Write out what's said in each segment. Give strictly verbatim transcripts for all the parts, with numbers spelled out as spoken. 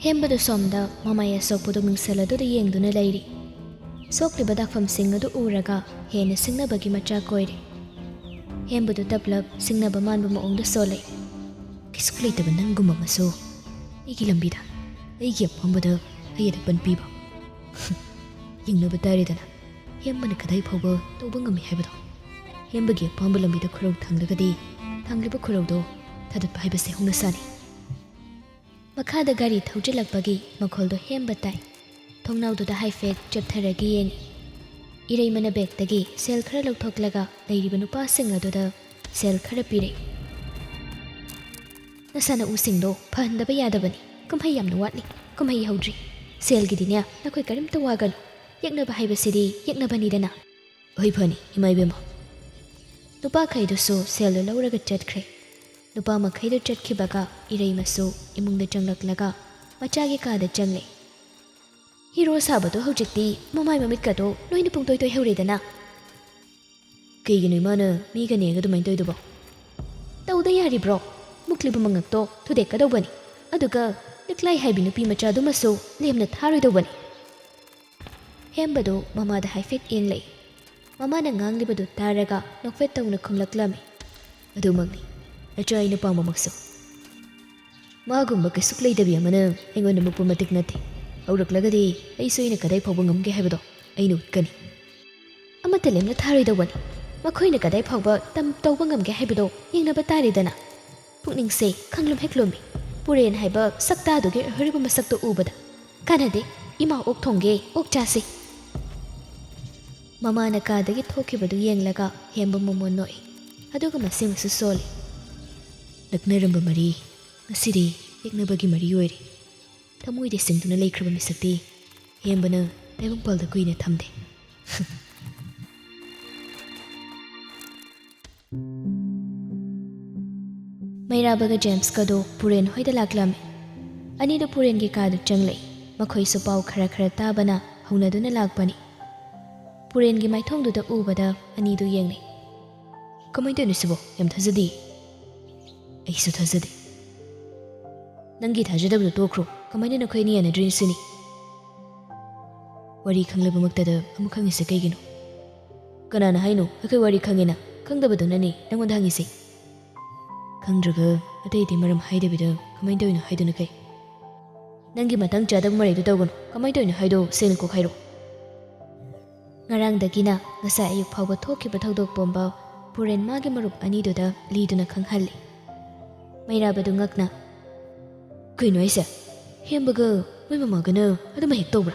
ꯍꯦꯝꯕꯗꯨ ꯁꯣꯝꯗ ꯃꯃꯥꯏ ꯑꯁꯣꯛꯄꯗꯨ ꯃꯤꯡꯁꯦꯜ ꯑꯗꯨꯗ ꯌꯦꯡꯗꯨꯅ ꯂꯩꯔꯤ꯫ ꯁꯣꯛꯂꯤꯕ ꯗꯥꯛꯐꯝꯁꯤꯡ ꯑꯗꯨ ꯎꯔꯒ ꯍꯦꯟꯅ ꯁꯤꯡꯅꯕꯒꯤ ꯃꯆꯥꯛ ꯑꯣꯏꯔꯦ꯫ ꯍꯦꯝꯕꯗꯨ ꯇꯞꯂꯞ ꯁꯤꯡꯅꯕ ꯃꯥꯟꯕ ꯃꯑꯣꯡꯗ ꯁꯣꯜꯂꯦ꯫ "ꯀꯩꯁꯨ ꯂꯩꯇꯕ ꯅꯪꯒꯨꯝꯕ ꯑꯃꯁꯨ ꯑꯩꯒꯤ ꯂꯝꯕꯤꯗ, ꯑꯩꯒꯤ ꯑꯄꯥꯝꯕꯗ ꯑꯩ ꯑꯗꯨ ꯄꯟꯕꯤꯕ? ꯌꯦꯡꯅꯕ ꯇꯥꯔꯦꯗꯅ ꯍꯦꯝꯕꯅ ꯀꯗꯥꯏ ꯐꯥꯎꯕ ꯇꯧꯕ ꯉꯝꯃꯤ ꯍꯥꯏꯕꯗꯣ꯫ ꯍꯦꯝꯕꯒꯤ ꯑꯄꯥꯝꯕ ꯂꯝꯕꯤꯗ ꯈꯨꯔꯧ ꯊꯥꯡꯂꯒꯗꯤ ꯊꯥꯡꯂꯤꯕ ꯈꯨꯔꯧꯗꯣ ꯊꯥꯗꯠꯄ ꯍꯥꯏꯕꯁꯦ ꯍꯧꯅꯁꯥꯅꯤ꯫" ꯃꯈꯥꯗ ꯒꯥꯔꯤ ꯊꯧꯖꯤꯜꯂꯛꯄꯒꯤ ꯃꯈꯣꯜꯗꯣ ꯍꯦꯝꯕ ꯇꯥꯏ꯫ ꯊꯣꯡꯅꯥꯎꯗꯨꯗ ꯍꯥꯏꯐꯦꯠ ꯆꯦꯞꯊꯔꯒ ꯌꯦꯡꯉꯤ꯫ ꯏꯔꯩꯃꯅ ꯕꯦꯒꯇꯒꯤ ꯁꯦꯜ ꯈꯔ ꯂꯧꯊꯣꯛꯂꯒ ꯂꯩꯔꯤꯕ ꯅꯨꯄꯥꯁꯤꯡ ꯑꯗꯨꯗ ꯁꯦꯜ ꯈꯔ ꯄꯤꯔꯛꯏ꯫ "ꯅꯁꯥ ꯅꯎꯁꯤꯡꯗꯣ ꯐꯍꯟꯗꯕ ꯌꯥꯗꯕꯅꯤ꯫ ꯀꯨꯝꯍꯩ ꯌꯥꯝꯅ ꯋꯥꯠꯂꯤ꯫ ꯀꯨꯝꯍꯩ ꯍꯧꯗ꯭ꯔꯤ꯫ ꯁꯦꯜꯒꯤꯗꯤꯅꯦ ꯅꯈꯣꯏ ꯀꯔꯤꯝꯇ ꯋꯥꯒꯅꯨ꯫ ꯌꯦꯛꯅꯕ ꯍꯥꯏꯕꯁꯤꯗꯤ ꯌꯦꯛꯅꯕꯅꯤꯗꯅ꯫" "ꯍꯣꯏ, ꯐꯅꯤ, ꯏꯃꯥ ꯏꯕꯦꯝꯃ꯫" ꯅꯨꯄꯥꯈꯩꯗꯨꯁꯨ ꯁꯦꯜꯗꯨ ꯂꯧꯔꯒ ꯆꯠꯈ꯭ꯔꯦ꯫ ꯅꯨꯄꯥ ꯃꯈꯩꯗꯨ ꯆꯠꯈꯤꯕꯒ ꯏꯔꯩꯃꯁꯨ ꯏꯃꯨꯡꯗ ꯆꯪꯂꯛꯂꯒ ꯃꯆꯥꯒꯤ ꯀꯥꯗ ꯆꯪꯂꯦ꯫ "ꯍꯤꯔꯣ ꯁꯥꯕꯗꯣ ꯍꯧꯖꯤꯛꯇꯤ ꯃꯃꯥꯏ ꯃꯃꯤꯠꯀꯗꯣ ꯂꯣꯏꯅ ꯄꯨꯡꯇꯣꯏ ꯇꯣꯏꯍꯧꯔꯦꯗꯅ꯫" "ꯀꯩꯒꯤꯅꯣ ꯏꯃꯥꯅ ꯃꯤꯒ ꯅꯦꯒ ꯑꯗꯨꯃꯥꯏꯅ ꯇꯧꯔꯤꯗꯨꯕꯣ?" "ꯇꯧꯗ ꯌꯥꯔꯤꯕ꯭ꯔꯣ? ꯃꯨꯛꯂꯤꯕ ꯃꯉꯛꯇꯣ ꯊꯨꯗꯦꯛꯀꯗꯧꯕꯅꯤ꯫ ꯑꯗꯨꯒ ꯂꯤꯛꯂꯥꯏ ꯍꯥꯏꯕꯤ ꯅꯨꯄꯤ ꯃꯆꯥꯗꯨꯃꯁꯨ ꯂꯦꯝꯅ ꯊꯥꯔꯣꯏꯗꯧꯕꯅꯤ꯫" ꯍꯦꯝꯕꯗꯨ ꯃꯃꯥꯗ ꯍꯥꯏꯐꯦꯠ ꯌꯦꯡꯂꯛꯏ꯫ ꯃꯃꯥꯅ ꯉꯥꯡꯂꯤꯕꯗꯨ ꯇꯥꯔꯒ ꯅꯣꯛꯐꯦꯠ ꯇꯧꯅ ꯈꯨꯝꯂꯛꯂꯝꯃꯤ꯫ "ꯑꯗꯨꯃꯛꯅꯤ, ꯅꯆꯥ ꯑꯩꯅ ꯄꯥꯝꯕꯃꯛꯁꯨ꯫ ꯃꯥꯒꯨꯝꯕ ꯀꯩꯁꯨꯛ ꯂꯩꯇꯕꯤ ꯑꯃꯅ ꯑꯩꯉꯣꯟꯗ ꯃꯨꯛꯄ ꯃꯇꯤꯛ ꯅꯠꯇꯦ꯫ ꯍꯧꯔꯛꯂꯒꯗꯤ ꯑꯩꯁꯨ ꯑꯩꯅ ꯀꯗꯥꯏ ꯐꯥꯎꯕ ꯉꯝꯒꯦ ꯍꯥꯏꯕꯗꯣ ꯑꯩꯅ ꯎꯠꯀꯅꯤ꯫" "ꯑꯃꯠꯇ ꯂꯦꯝꯅ ꯊꯥꯔꯣꯏꯗꯧꯕꯅꯤ꯫ ꯃꯈꯣꯏꯅ ꯀꯗꯥꯏ ꯐꯥꯎꯕ ꯇꯝ ꯇꯧꯕ ꯉꯝꯒꯦ ꯍꯥꯏꯕꯗꯣ ꯌꯦꯡꯅꯕ ꯇꯥꯔꯦꯗꯅ꯫" ꯄꯨꯛꯅꯤꯡꯁꯦ ꯈꯪꯂꯨꯝ ꯍꯦꯛ ꯂꯨꯝꯃꯤ꯫ ꯄꯨꯔꯦꯟ ꯍꯥꯏꯕ ꯁꯛꯇꯥꯗꯨꯒꯤ ꯑꯣꯏꯍꯧꯔꯤꯕ ꯃꯁꯛꯇꯣ ꯎꯕꯗ꯫ "ꯀꯥꯟꯅꯗꯦ, ꯏꯃꯥ ꯑꯣꯛ ꯊꯣꯡꯒꯦ, ꯑꯣꯛ ꯆꯥꯁꯤ꯫" ꯃꯃꯥꯅ ꯀꯥꯗꯒꯤ ꯊꯣꯛꯈꯤꯕꯗꯨ ꯌꯦꯡꯂꯒ ꯍꯦꯝꯕ ꯃꯣꯃꯣꯟ ꯅꯣꯛꯏ꯫ ꯑꯗꯨꯒ ꯃꯁꯤꯃꯁꯨ ꯁꯣꯜꯂꯤ꯫ "ꯅꯛꯅꯔꯝꯕ ꯃꯔꯤ ꯉꯁꯤꯗꯤ ꯌꯦꯛꯅꯕꯒꯤ ꯃꯔꯤ ꯑꯣꯏꯔꯦ꯫ ꯊꯃꯣꯏꯗ ꯁꯤꯡꯗꯨꯅ ꯂꯩꯈ꯭ꯔꯕ ꯃꯤꯁꯛꯇꯤ ꯍꯦꯝꯕꯅ ꯇꯥꯏꯕꯪꯄꯥꯜꯗ ꯀꯨꯏꯅ ꯊꯝꯗꯦ꯫" ꯃꯩꯔꯥꯕꯒ ꯖꯦꯝꯁꯀꯗꯣ ꯄꯨꯔꯦꯟ ꯍꯣꯏꯗ ꯂꯥꯛꯂꯝꯃꯤ꯫ ꯑꯅꯤꯗꯣ ꯄꯨꯔꯦꯟꯒꯤ ꯀꯥꯗ ꯆꯪꯂꯛꯏ꯫ ꯃꯈꯣꯏꯁꯨ ꯄꯥꯎ ꯈꯔ ꯈꯔ ꯇꯥꯕꯅ ꯍꯧꯅꯗꯨꯅ ꯂꯥꯛꯄꯅꯤ꯫ ꯄꯨꯔꯦꯟꯒꯤ ꯃꯥꯏꯊꯣꯡꯗꯨꯗ ꯎꯕꯗ ꯑꯅꯤꯗꯨ ꯌꯦꯡꯅꯩ꯫ "ꯀꯃꯥꯏꯅ ꯇꯧꯔꯤꯅꯣ ꯁꯤꯕꯣ? ꯌꯥꯝ ꯊꯥꯖꯗꯦ꯫" "ꯑꯩꯁꯨ ꯊꯥꯖꯗꯦ꯫" "ꯅꯪꯒꯤ ꯊꯥꯖꯗꯕꯗꯣ ꯇꯣꯛꯈ꯭ꯔꯣ, ꯀꯃꯥꯏꯅ ꯅꯈꯣꯏ ꯑꯅꯤ ꯌꯥꯅꯗ꯭ꯔꯤꯅꯣ ꯁꯤꯅꯤ? ꯋꯥꯔꯤ ꯈꯪꯂꯕꯃꯛꯇꯗ ꯑꯃꯨꯛ ꯈꯪꯉꯤꯁꯦ ꯀꯩꯒꯤꯅꯣ? ꯀꯅꯥꯅ ꯍꯥꯏꯅꯣ ꯑꯩꯈꯣꯏ ꯋꯥꯔꯤ ꯈꯪꯉꯦꯅ? ꯈꯪꯗꯕꯗꯨꯅꯅꯦ ꯅꯪꯉꯣꯟꯗ ꯍꯪꯉꯤꯁꯦ꯫ ꯈꯪꯗ꯭ꯔꯒ ꯑꯇꯩ ꯑꯇꯩ ꯃꯔꯝ ꯍꯥꯏꯗꯕꯤꯗ ꯀꯃꯥꯏꯅ ꯇꯧꯔꯤꯅꯣ ꯍꯥꯏꯗꯨꯅ ꯀꯩ? ꯅꯪꯒꯤ ꯃꯇꯥꯡ ꯆꯥꯗꯕ ꯃꯔꯩꯗꯨ ꯇꯧꯒꯅꯨ꯫ ꯀꯃꯥꯏꯅ ꯇꯧꯔꯤꯅꯣ ꯍꯥꯏꯗꯣ ꯁꯦꯡꯅ ꯀꯣꯛ ꯍꯥꯏꯔꯛꯑꯣ꯫ ꯉꯔꯥꯡꯗꯒꯤꯅ ꯉꯁꯥꯏ ꯑꯌꯨꯛ ꯐꯥꯎꯕ ꯊꯣꯛꯈꯤꯕ ꯊꯧꯗꯣꯛ ꯄꯨꯝꯕ ꯄꯨꯔꯦꯟ ꯃꯥꯒꯤ ꯃꯔꯨꯞ ꯑꯅꯤꯗꯨꯗ ꯂꯤꯗꯨꯅ ꯈꯪꯍꯜꯂꯤ꯫ ꯃꯩꯔꯥꯕꯗꯨ ꯉꯛꯅ, "ꯀꯩꯅꯣ ꯍꯥꯏꯁꯦ? ꯍꯦꯝꯕꯒ ꯃꯣꯏ ꯃꯃꯥꯒꯅ ꯑꯗꯨꯃ ꯍꯦꯛ ꯇꯧꯕ꯭ꯔꯥ?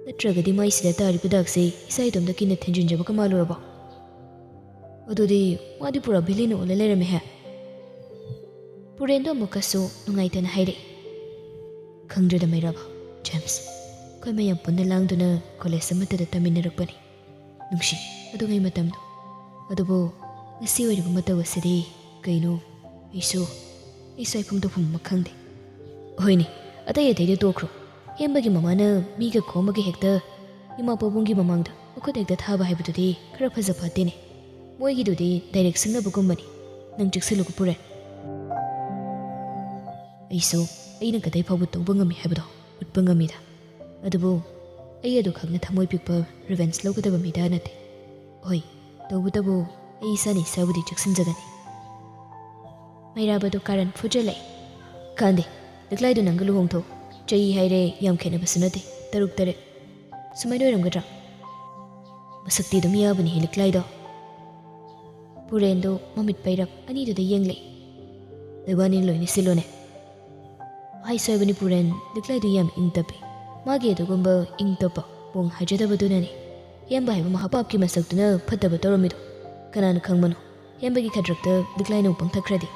ꯅꯠꯇ꯭ꯔꯒꯗꯤ ꯃꯥꯏꯁꯤꯗ ꯇꯥꯔꯤꯕ ꯗꯥꯛꯁꯦ ꯏꯁꯥ ꯏꯇꯣꯝꯇ ꯀꯤꯅ ꯊꯤꯟꯖꯤꯟꯖꯕꯒ ꯃꯥꯜꯂꯨꯔꯕꯣ? ꯑꯗꯨꯗꯤ ꯃꯥꯗꯤ ꯄꯨꯔꯥ ꯚꯤꯂꯦꯟ ꯑꯣꯜꯂ ꯂꯩꯔꯝꯃꯦꯍꯦ꯫" ꯄꯨꯔꯦꯟꯗꯣ ꯑꯃꯨꯛꯀꯁꯨ ꯅꯨꯡꯉꯥꯏꯇꯅ ꯍꯥꯏꯔꯛꯏ, "ꯈꯪꯗ꯭ꯔꯦꯗ ꯃꯩꯔꯥꯕ, ꯖꯦꯝꯁ, ꯑꯩꯈꯣꯏ ꯃꯌꯥꯝ ꯄꯨꯟꯅ ꯂꯥꯡꯗꯨꯅ ꯀꯣꯂꯦꯖ ꯑꯃꯠꯇꯗ ꯇꯝꯃꯤꯟꯅꯔꯛꯄꯅꯤ꯫ ꯅꯨꯡꯁꯤ ꯑꯗꯨꯉꯩ ꯃꯇꯝꯗꯣ꯫ ꯑꯗꯨꯕꯨ ꯉꯁꯤ ꯑꯣꯏꯔꯤꯕ ꯃꯇꯧ ꯑꯁꯤꯗꯤ ꯀꯩꯅꯣ? ꯑꯩꯁꯨ, ꯑꯩꯁꯨ ꯍꯥꯏꯐꯝ ꯇꯧꯐꯝ ꯑꯃ ꯈꯪꯗꯦ꯫ ꯍꯣꯏꯅꯦ, ꯑꯇꯩ ꯑꯇꯩꯗꯤ ꯇꯣꯛꯈ꯭ꯔꯣ꯫ ꯍꯦꯝꯕꯒꯤ ꯃꯃꯥꯅ ꯃꯤꯒ ꯈꯣꯝꯃꯒ ꯍꯦꯛꯇ ꯏꯃꯥ ꯄꯥꯕꯨꯡꯒꯤ ꯃꯃꯥꯡꯗ ꯃꯈꯨꯠ ꯍꯦꯛꯇ ꯊꯥꯕ ꯍꯥꯏꯕꯗꯨꯗꯤ ꯈꯔ ꯐꯖ ꯐꯠꯇꯦꯅꯦ꯫ ꯃꯣꯏꯒꯤꯗꯨꯗꯤ ꯗꯥꯏꯔꯦꯛ ꯁꯤꯡꯅꯕꯒꯨꯝꯕꯅꯤ꯫ ꯅꯪ ꯆꯦꯛꯁꯤꯜꯂꯨꯀꯣ ꯄꯨꯔꯦꯟ꯫ ꯑꯩꯁꯨ ꯑꯩꯅ ꯀꯗꯥꯏ ꯐꯥꯎꯕ ꯇꯧꯕ ꯉꯝꯃꯤ ꯍꯥꯏꯕꯗꯣ ꯎꯠꯄ ꯉꯝꯃꯤꯗ꯫ ꯑꯗꯨꯕꯨ ꯑꯩ ꯑꯗꯨ ꯈꯛꯅ ꯊꯃꯣꯏ ꯄꯤꯛꯄ ꯔꯤꯚꯦꯟꯁ ꯂꯧꯒꯗꯕ ꯃꯤꯗ ꯅꯠꯇꯦ꯫ ꯍꯣꯏ, ꯇꯧꯕꯇꯕꯨ ꯑꯩ ꯏꯁꯥꯅ ꯏꯁꯥꯕꯨꯗꯤ ꯆꯦꯛꯁꯤꯟꯖꯒꯅꯤ꯫" ꯃꯩꯔꯥꯕꯗꯨ ꯀꯥꯔꯟ ꯐꯨꯖꯜꯂꯛꯏ꯫ "ꯀꯥꯟꯗꯦ, ꯂꯤꯛꯂꯥꯏꯗꯨ ꯅꯪꯒ ꯂꯨꯍꯣꯡꯊꯣꯛ꯫ ꯆꯍꯤ ꯍꯥꯏꯔꯦ ꯌꯥꯝ ꯈꯦꯠꯅꯕꯁꯨ ꯅꯠꯇꯦ, ꯇꯔꯨꯛ ꯇꯔꯦꯠ꯫ ꯁꯨꯃꯥꯏꯅ ꯑꯣꯏꯔꯝꯒꯗ꯭ꯔꯥ? ꯃꯁꯛꯇꯤ ꯑꯗꯨꯝ ꯌꯥꯕꯅꯤ ꯂꯤꯛꯂꯥꯏꯗꯣ꯫" ꯄꯨꯔꯦꯟꯗꯣ ꯃꯃꯤꯠ ꯄꯩꯔꯞ ꯑꯅꯤꯗꯨꯗ ꯌꯦꯡꯂꯛꯏ꯫ "ꯅꯕꯥꯅꯤ ꯂꯣꯏꯅ ꯁꯤꯜꯂꯣꯅꯦ꯫" ꯍꯥꯏ ꯁꯣꯏꯕꯅꯤ ꯄꯨꯔꯦꯟ, ꯂꯤꯛꯂꯥꯏꯗꯨ ꯌꯥꯝ ꯏꯪ ꯇꯞꯄꯤ꯫ ꯃꯥꯒꯤ ꯑꯗꯨꯒꯨꯝꯕ ꯏꯪ ꯇꯞꯄ ꯃꯑꯣꯡ ꯍꯥꯏꯖꯗꯕꯗꯨꯅꯅꯤ ꯍꯦꯝꯕ ꯍꯥꯏꯕ ꯃꯍꯥꯄꯥꯞꯀꯤ ꯃꯁꯛꯇꯨꯅ ꯐꯠꯇꯕ ꯇꯧꯔꯝꯃꯤꯗꯣ꯫ ꯀꯅꯥꯅ ꯈꯪꯕꯅꯣ, ꯍꯦꯝꯕꯒꯤ ꯈꯗ꯭ꯔꯛꯇ ꯂꯤꯛꯂꯥꯏꯅ ꯑꯃꯨꯛ ꯄꯪꯊꯛꯈ꯭ꯔꯗꯤ꯫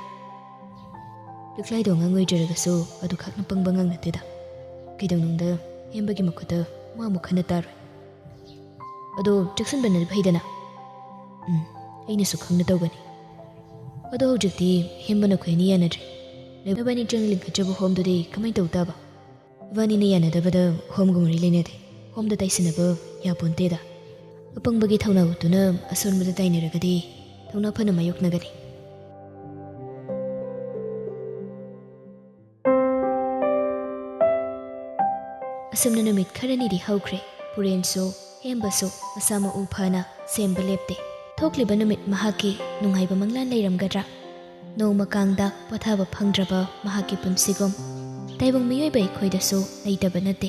ꯂꯤꯛꯂꯥꯏꯗꯣ ꯑꯉꯥꯡ ꯑꯣꯏꯖꯔꯒꯁꯨ ꯑꯗꯨꯈꯛꯅ ꯄꯪꯕ ꯑꯉꯥꯡ ꯅꯠꯇꯦꯗ꯫ ꯀꯩꯗꯧꯅꯨꯡꯗ ꯍꯦꯝꯕꯒꯤ ꯃꯈꯨꯠꯇ ꯃꯥ ꯑꯃꯨꯛ ꯍꯟꯅ ꯇꯥꯔꯣꯏ꯫ ꯑꯗꯣ ꯆꯦꯛꯁꯤꯟꯕꯅꯗꯤ ꯐꯩꯗꯅ꯫ ꯎꯝ, ꯑꯩꯅꯁꯨ ꯈꯪꯅ ꯇꯧꯒꯅꯤ꯫ ꯑꯗꯣ ꯍꯧꯖꯤꯛꯇꯤ ꯍꯦꯝꯕ ꯅꯈꯣꯏ ꯑꯅꯤ ꯌꯥꯅꯗ꯭ꯔꯦ꯫ ꯅꯕꯥꯅꯤ ꯆꯪ ꯂꯤꯡꯈꯠꯆꯕ ꯍꯣꯝꯗꯨꯗꯤ ꯀꯃꯥꯏꯅ ꯇꯧ ꯇꯥꯕ? ꯏꯕꯥꯅꯤꯅ ꯌꯥꯅꯗꯕꯗ ꯍꯣꯝꯒ ꯃꯔꯤ ꯂꯩꯅꯗꯦ꯫ ꯍꯣꯝꯗ ꯇꯥꯏꯁꯤꯟꯅꯕ ꯌꯥꯄꯣꯟꯇꯦꯗ꯫ ꯑꯄꯪꯕꯒꯤ ꯊꯧꯅꯥ ꯎꯠꯇꯨꯅ ꯑꯁꯣꯟꯕꯗ ꯇꯥꯏꯅꯔꯒꯗꯤ ꯊꯧꯅꯥ ꯐꯅ ꯃꯥꯌꯣꯛꯅꯒꯅꯤ꯫ ꯑꯁꯨꯝꯅ ꯅꯨꯃꯤꯠ ꯈꯔꯅꯤꯗꯤ ꯍꯧꯈ꯭ꯔꯦ꯫ ꯄꯨꯔꯦꯟꯁꯨ, ꯍꯦꯝꯕꯁꯨ ꯃꯁꯥ ꯃꯎ ꯐꯅ ꯁꯦꯝꯕ ꯂꯦꯞꯇꯦ꯫ ꯊꯣꯛꯂꯤꯕ ꯅꯨꯃꯤꯠ ꯃꯍꯥꯛꯀꯤ ꯅꯨꯡꯉꯥꯏꯕ ꯃꯪꯂꯥꯟ ꯂꯩꯔꯝꯒꯗ꯭ꯔꯥ? ꯅꯣꯡꯃ ꯀꯥꯡꯗ ꯄꯣꯊꯥꯕ ꯐꯪꯗ꯭ꯔꯕ ꯃꯍꯥꯛꯀꯤ ꯄꯨꯟꯁꯤꯒꯨꯝ ꯇꯥꯏꯕꯪ ꯃꯤꯑꯣꯏꯕ ꯑꯩꯈꯣꯏꯗꯁꯨ ꯂꯩꯇꯕ ꯅꯠꯇꯦ꯫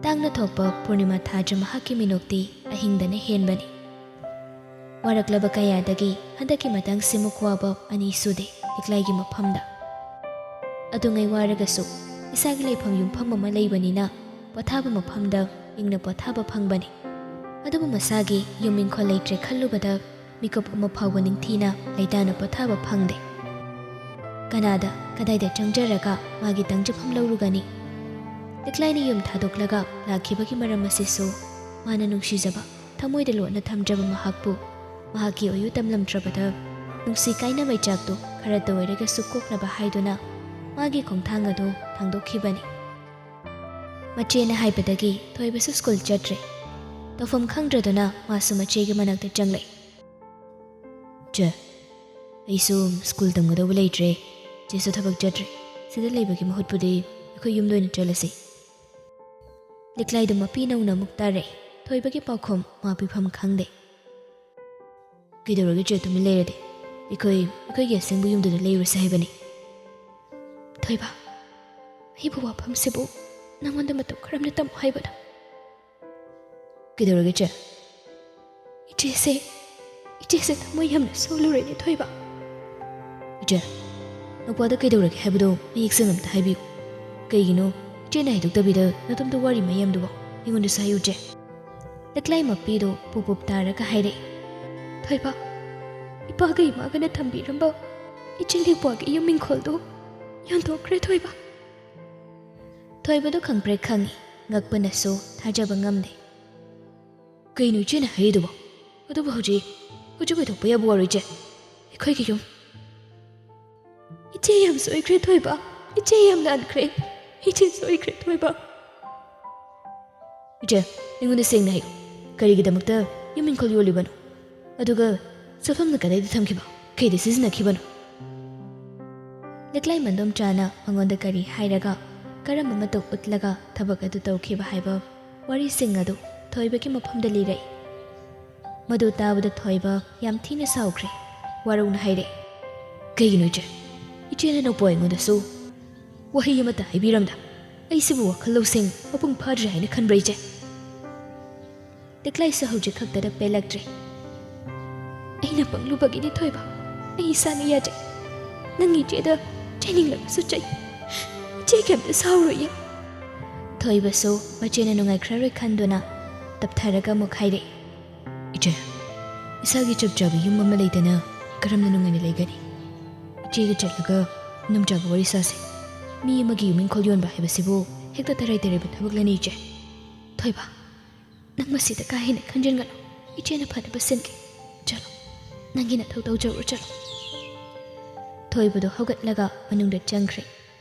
ꯇꯥꯡꯅ ꯊꯣꯛꯄ ꯄꯨꯔꯅꯤꯃꯥ ꯊꯥꯖ ꯃꯍꯥꯛꯀꯤ ꯃꯤꯅꯣꯛꯇꯤ ꯑꯍꯤꯡꯗꯅ ꯍꯦꯟꯕꯅꯤ꯫ ꯋꯥꯔꯛꯂꯕ ꯀꯌꯥꯗꯒꯤ ꯍꯟꯗꯛꯀꯤ ꯃꯇꯥꯡꯁꯤꯃꯨꯛ ꯋꯥꯕ ꯑꯅꯤ ꯁꯨꯗꯦ ꯂꯤꯛꯂꯥꯏꯒꯤ ꯃꯐꯝꯗ꯫ ꯑꯗꯨꯉꯩ ꯋꯥꯔꯒꯁꯨ ꯏꯁꯥꯒꯤ ꯂꯩꯐꯝ ꯌꯨꯝꯐꯝ ꯑꯃ ꯂꯩꯕꯅꯤꯅ ꯄꯣꯊꯥꯕ ꯃꯐꯝꯗ ꯏꯪꯅ ꯄꯣꯊꯥꯕ ꯐꯪꯕꯅꯤ꯫ ꯑꯗꯨꯕꯨ ꯃꯁꯥꯒꯤ ꯌꯨꯝ ꯏꯪꯈꯣꯜ ꯂꯩꯇ꯭ꯔꯦ ꯈꯜꯂꯨꯕꯗ ꯃꯤꯀꯨꯞ ꯑꯃ ꯐꯥꯎꯕ ꯅꯤꯡꯊꯤꯅ ꯂꯩꯇꯥꯅ ꯄꯣꯊꯥꯕ ꯐꯪꯗꯦ꯫ ꯀꯅꯥꯗ, ꯀꯗꯥꯏꯗ ꯆꯪꯖꯔꯒ ꯃꯥꯒꯤ ꯇꯪꯖꯐꯝ ꯂꯧꯔꯨꯒꯅꯤ? ꯂꯤꯛꯂꯥꯏꯅ ꯌꯨꯝ ꯊꯥꯗꯣꯛꯂꯒ ꯂꯥꯛꯈꯤꯕꯒꯤ ꯃꯔꯝ ꯑꯁꯤꯁꯨ ꯃꯥꯅ ꯅꯨꯡꯁꯤꯖꯕ, ꯊꯃꯣꯏꯗ ꯂꯣꯠꯅ ꯊꯝꯖꯕ ꯃꯍꯥꯛꯄꯨ ꯃꯍꯥꯛꯀꯤ ꯑꯣꯏꯌꯨ ꯇꯝꯂꯝꯗ꯭ꯔꯕꯗ, ꯅꯨꯡꯁꯤ ꯀꯥꯏꯅꯕꯩ ꯆꯥꯛꯇꯨ ꯈꯔꯇ ꯑꯣꯏꯔꯒꯁꯨ ꯀꯣꯛꯅꯕ ꯍꯥꯏꯗꯨꯅ ꯃꯥꯒꯤ ꯈꯣꯡꯊꯥꯡ ꯑꯗꯨ ꯊꯥꯡꯗꯣꯛꯈꯤꯕꯅꯤ꯫ ꯃꯆꯦꯅ ꯍꯥꯏꯕꯗꯒꯤ ꯊꯣꯏꯕꯁꯨ ꯁ꯭ꯀꯨꯜ ꯆꯠꯇ꯭ꯔꯦ꯫ ꯇꯧꯐꯝ ꯈꯪꯗ꯭ꯔꯗꯨꯅ ꯃꯥꯁꯨ ꯃꯆꯦꯒꯤ ꯃꯅꯥꯛꯇ ꯆꯪꯂꯛꯏ꯫ "ꯆꯦ, ꯑꯩꯁꯨ ꯁ꯭ꯀꯨꯜ ꯇꯝꯒꯗꯧꯕ ꯂꯩꯇ꯭ꯔꯦ꯫ ꯆꯦꯁꯨ ꯊꯕꯛ ꯆꯠꯇ꯭ꯔꯦ꯫ ꯁꯤꯗ ꯂꯩꯕꯒꯤ ꯃꯍꯨꯠꯄꯨꯗꯤ ꯑꯩꯈꯣꯏ ꯌꯨꯝꯗ ꯑꯣꯏꯅ ꯆꯠꯂꯁꯤ꯫" ꯂꯤꯛꯂꯥꯏꯗꯨ ꯃꯄꯤ ꯅꯧꯅ ꯑꯃꯨꯛ ꯇꯥꯔꯛꯏ꯫ ꯊꯣꯏꯕꯒꯤ ꯄꯥꯎꯈꯨꯝ ꯃꯥ ꯄꯤꯐꯝ ꯈꯪꯗꯦ꯫ "ꯀꯩꯗꯧꯔꯒꯦ ꯆꯦ, ꯇꯨꯃꯤꯟ ꯂꯩꯔꯗꯤ? ꯑꯩꯈꯣꯏ, ꯑꯩꯈꯣꯏꯒꯤ ꯑꯁꯦꯡꯕ ꯌꯨꯝꯗꯨꯗ ꯂꯩꯔꯨꯔꯁꯦ ꯍꯥꯏꯕꯅꯤ꯫" "ꯊꯣꯏꯕ, ꯑꯩꯕꯨ ꯋꯥꯐꯝꯁꯤꯕꯨ ꯅꯉꯣꯟꯗ ꯃꯇꯧ ꯀꯔꯝꯅ ꯇꯝꯃꯨ ꯍꯥꯏꯕꯅꯣ?" "ꯀꯩꯗꯧꯔꯒꯦ ꯆꯦ?" "ꯏꯆꯦꯁꯦ, ꯏꯆꯦꯁꯦ ꯊꯃꯣꯏ ꯌꯥꯝꯅ ꯁꯣꯜꯂꯨꯔꯦꯅꯦ ꯊꯣꯏꯕ꯫" "ꯏꯆꯦ, ꯅꯨꯄꯥꯗ ꯀꯩꯗꯧꯔꯒꯦ ꯍꯥꯏꯕꯗꯣ ꯃꯌꯦꯛ ꯁꯦꯡꯅ ꯑꯝꯇ ꯍꯥꯏꯕꯤꯌꯨ꯫ ꯀꯩꯒꯤꯅꯣ ꯏꯆꯦꯅ ꯍꯥꯏꯗꯣꯛꯇꯕꯤꯗ ꯅꯇꯣꯝꯇ ꯋꯥꯔꯤ ꯃꯌꯥꯝꯗꯨꯕꯣ ꯑꯩꯉꯣꯟꯗꯁꯨ ꯍꯥꯏꯌꯨ ꯆꯦ꯫" ꯂꯤꯛꯂꯥꯏ ꯃꯄꯤꯗꯣ ꯄꯨꯞ ꯄꯨꯞ ꯇꯥꯔꯒ ꯍꯥꯏꯔꯛꯏ꯫ "ꯊꯣꯏꯕ, ꯏꯄꯥꯒ ꯏꯃꯥꯒꯅ ꯊꯝꯕꯤꯔꯝꯕ ꯏꯆꯦ ꯂꯤꯛꯄꯥꯒꯤ ꯌꯨꯝ ꯏꯪꯈꯣꯜꯗꯣ ꯌꯣꯟꯊꯣꯛꯈ꯭ꯔꯦ ꯊꯣꯏꯕ꯫" ꯊꯣꯏꯕꯗꯣ ꯈꯪꯄ꯭ꯔꯦꯛ ꯈꯪꯉꯤ, ꯉꯛꯄꯅꯁꯨ ꯊꯥꯖꯕ ꯉꯝꯗꯦ꯫ "ꯀꯩꯅꯣ ꯏꯆꯦꯅ ꯍꯥꯏꯔꯤꯗꯨꯕꯣ? ꯑꯗꯨꯕꯨ ꯍꯧꯖꯤꯛ, ꯍꯧꯖꯤꯛ ꯑꯣꯏꯊꯣꯛꯄ ꯌꯥꯕ ꯋꯥꯔꯣ ꯏꯆꯦ? ꯑꯩꯈꯣꯏꯒꯤ ꯌꯨꯝ..." "ꯏꯆꯦ ꯌꯥꯝ ꯁꯣꯏꯈ꯭ꯔꯦ ꯊꯣꯏꯕ, ꯏꯆꯦ ꯌꯥꯝ ꯂꯥꯟꯈ꯭ꯔꯦ, ꯏꯆꯦ ꯁꯣꯏꯈ꯭ꯔꯦ ꯊꯣꯏꯕ꯫" "ꯏꯆꯦ, ꯑꯩꯉꯣꯟꯗ ꯁꯦꯡꯅ ꯍꯥꯏꯌꯨ, ꯀꯔꯤꯒꯤꯗꯃꯛꯇ ꯌꯨꯝ ꯏꯪꯈꯣꯜ ꯌꯣꯜꯂꯤꯕꯅꯣ? ꯑꯗꯨꯒ ꯆꯠꯐꯝꯅ ꯀꯗꯥꯏꯗ ꯊꯝꯈꯤꯕ, ꯀꯩꯗ ꯁꯤꯖꯤꯟꯅꯈꯤꯕꯅꯣ?" ꯂꯤꯛꯂꯥꯏ ꯃꯟꯗꯣꯝꯆꯥꯅ ꯃꯉꯣꯟꯗ ꯀꯔꯤ ꯍꯥꯏꯔꯒ ꯀꯔꯝꯕ ꯃꯇꯧ ꯎꯠꯂꯒ ꯊꯕꯛ ꯑꯗꯨ ꯇꯧꯈꯤꯕ ꯍꯥꯏꯕ ꯋꯥꯔꯤꯁꯤꯡ ꯑꯗꯨ ꯊꯣꯏꯕꯒꯤ ꯃꯐꯝꯗ ꯂꯤꯔꯛꯏ꯫ ꯃꯗꯨ ꯇꯥꯕꯗ ꯊꯣꯏꯕ ꯌꯥꯝ ꯊꯤꯅ ꯁꯥꯎꯈ꯭ꯔꯦ꯫ ꯋꯥꯔꯧꯅ ꯍꯥꯏꯔꯛꯏ, "ꯀꯩꯒꯤꯅꯣ ꯏꯆꯦ? ꯏꯆꯦꯅ ꯅꯧꯄꯣ ꯑꯩꯉꯣꯟꯗꯁꯨ ꯋꯥꯍꯩ ꯑꯃꯠꯇ ꯍꯥꯏꯕꯤꯔꯝꯗ꯫ ꯑꯩꯁꯤꯕꯨ ꯋꯥꯈꯜ ꯂꯧꯁꯤꯡ ꯃꯄꯨꯡ ꯐꯥꯗ꯭ꯔꯤ ꯍꯥꯏꯅ ꯈꯟꯕ꯭ꯔꯥ ꯏꯆꯦ?" ꯂꯤꯛꯂꯥꯏꯁꯨ ꯍꯧꯖꯤꯛ ꯈꯛꯇꯗ ꯄꯦꯜꯂꯛꯇ꯭ꯔꯦ꯫ "ꯑꯩꯅ ꯄꯪꯂꯨꯕꯒꯤꯅꯤ ꯊꯣꯏꯕ꯫ ꯑꯩ ꯏꯁꯥꯅ ꯌꯥꯖꯩ꯫ ꯅꯪ ꯏꯆꯦꯗ ꯆꯩꯅꯤꯡꯂꯒꯁꯨ ꯆꯩ꯫ ꯏꯆꯦ ꯀꯩꯝꯇ ꯁꯥꯎꯔꯣꯏꯌꯦ꯫" ꯊꯣꯏꯕꯁꯨ ꯃꯆꯦꯅ ꯅꯨꯡꯉꯥꯏꯈ꯭ꯔꯔꯣꯏ ꯈꯟꯗꯨꯅ ꯇꯞꯊꯔꯒ ꯑꯃꯨꯛ ꯍꯥꯏꯔꯛꯏ, "ꯏꯆꯦ, ꯏꯁꯥꯒꯤ ꯆꯞ ꯆꯥꯕ ꯌꯨꯝ ꯑꯃ ꯂꯩꯗꯅ ꯀꯔꯝꯅ ꯅꯨꯡꯉꯥꯏꯅ ꯂꯩꯒꯅꯤ? ꯏꯆꯦꯒ ꯆꯠꯂꯒ ꯅꯨꯡꯆꯥꯕ ꯋꯥꯔꯤ ꯁꯥꯁꯦ꯫ ꯃꯤ ꯑꯃꯒꯤ ꯌꯨꯝ ꯏꯪꯈꯣꯜ ꯌꯣꯟꯕ ꯍꯥꯏꯕꯁꯤꯕꯨ ꯍꯦꯛꯇ ꯇꯔꯥꯏ ꯇꯔꯥꯏꯕ ꯊꯕꯛꯂꯅꯦ ꯏꯆꯦ?" "ꯊꯣꯏꯕ, ꯅꯪ ꯃꯁꯤꯗ ꯀꯥ ꯍꯦꯟꯅ ꯈꯟꯖꯤꯟꯒꯅꯨ꯫ ꯏꯆꯦꯅ ꯐꯅꯕ ꯁꯤꯟꯒꯦ꯫ ꯆꯠꯂꯣ, ꯅꯪꯒꯤ ꯅꯊꯧ ꯇꯧꯖꯔꯨ, ꯆꯠꯂꯣ꯫" ꯊꯣꯏꯕꯗꯣ ꯍꯧꯒꯠꯂꯒ ꯃꯅꯨꯡꯗ ꯆꯪꯈ꯭ꯔꯦ꯫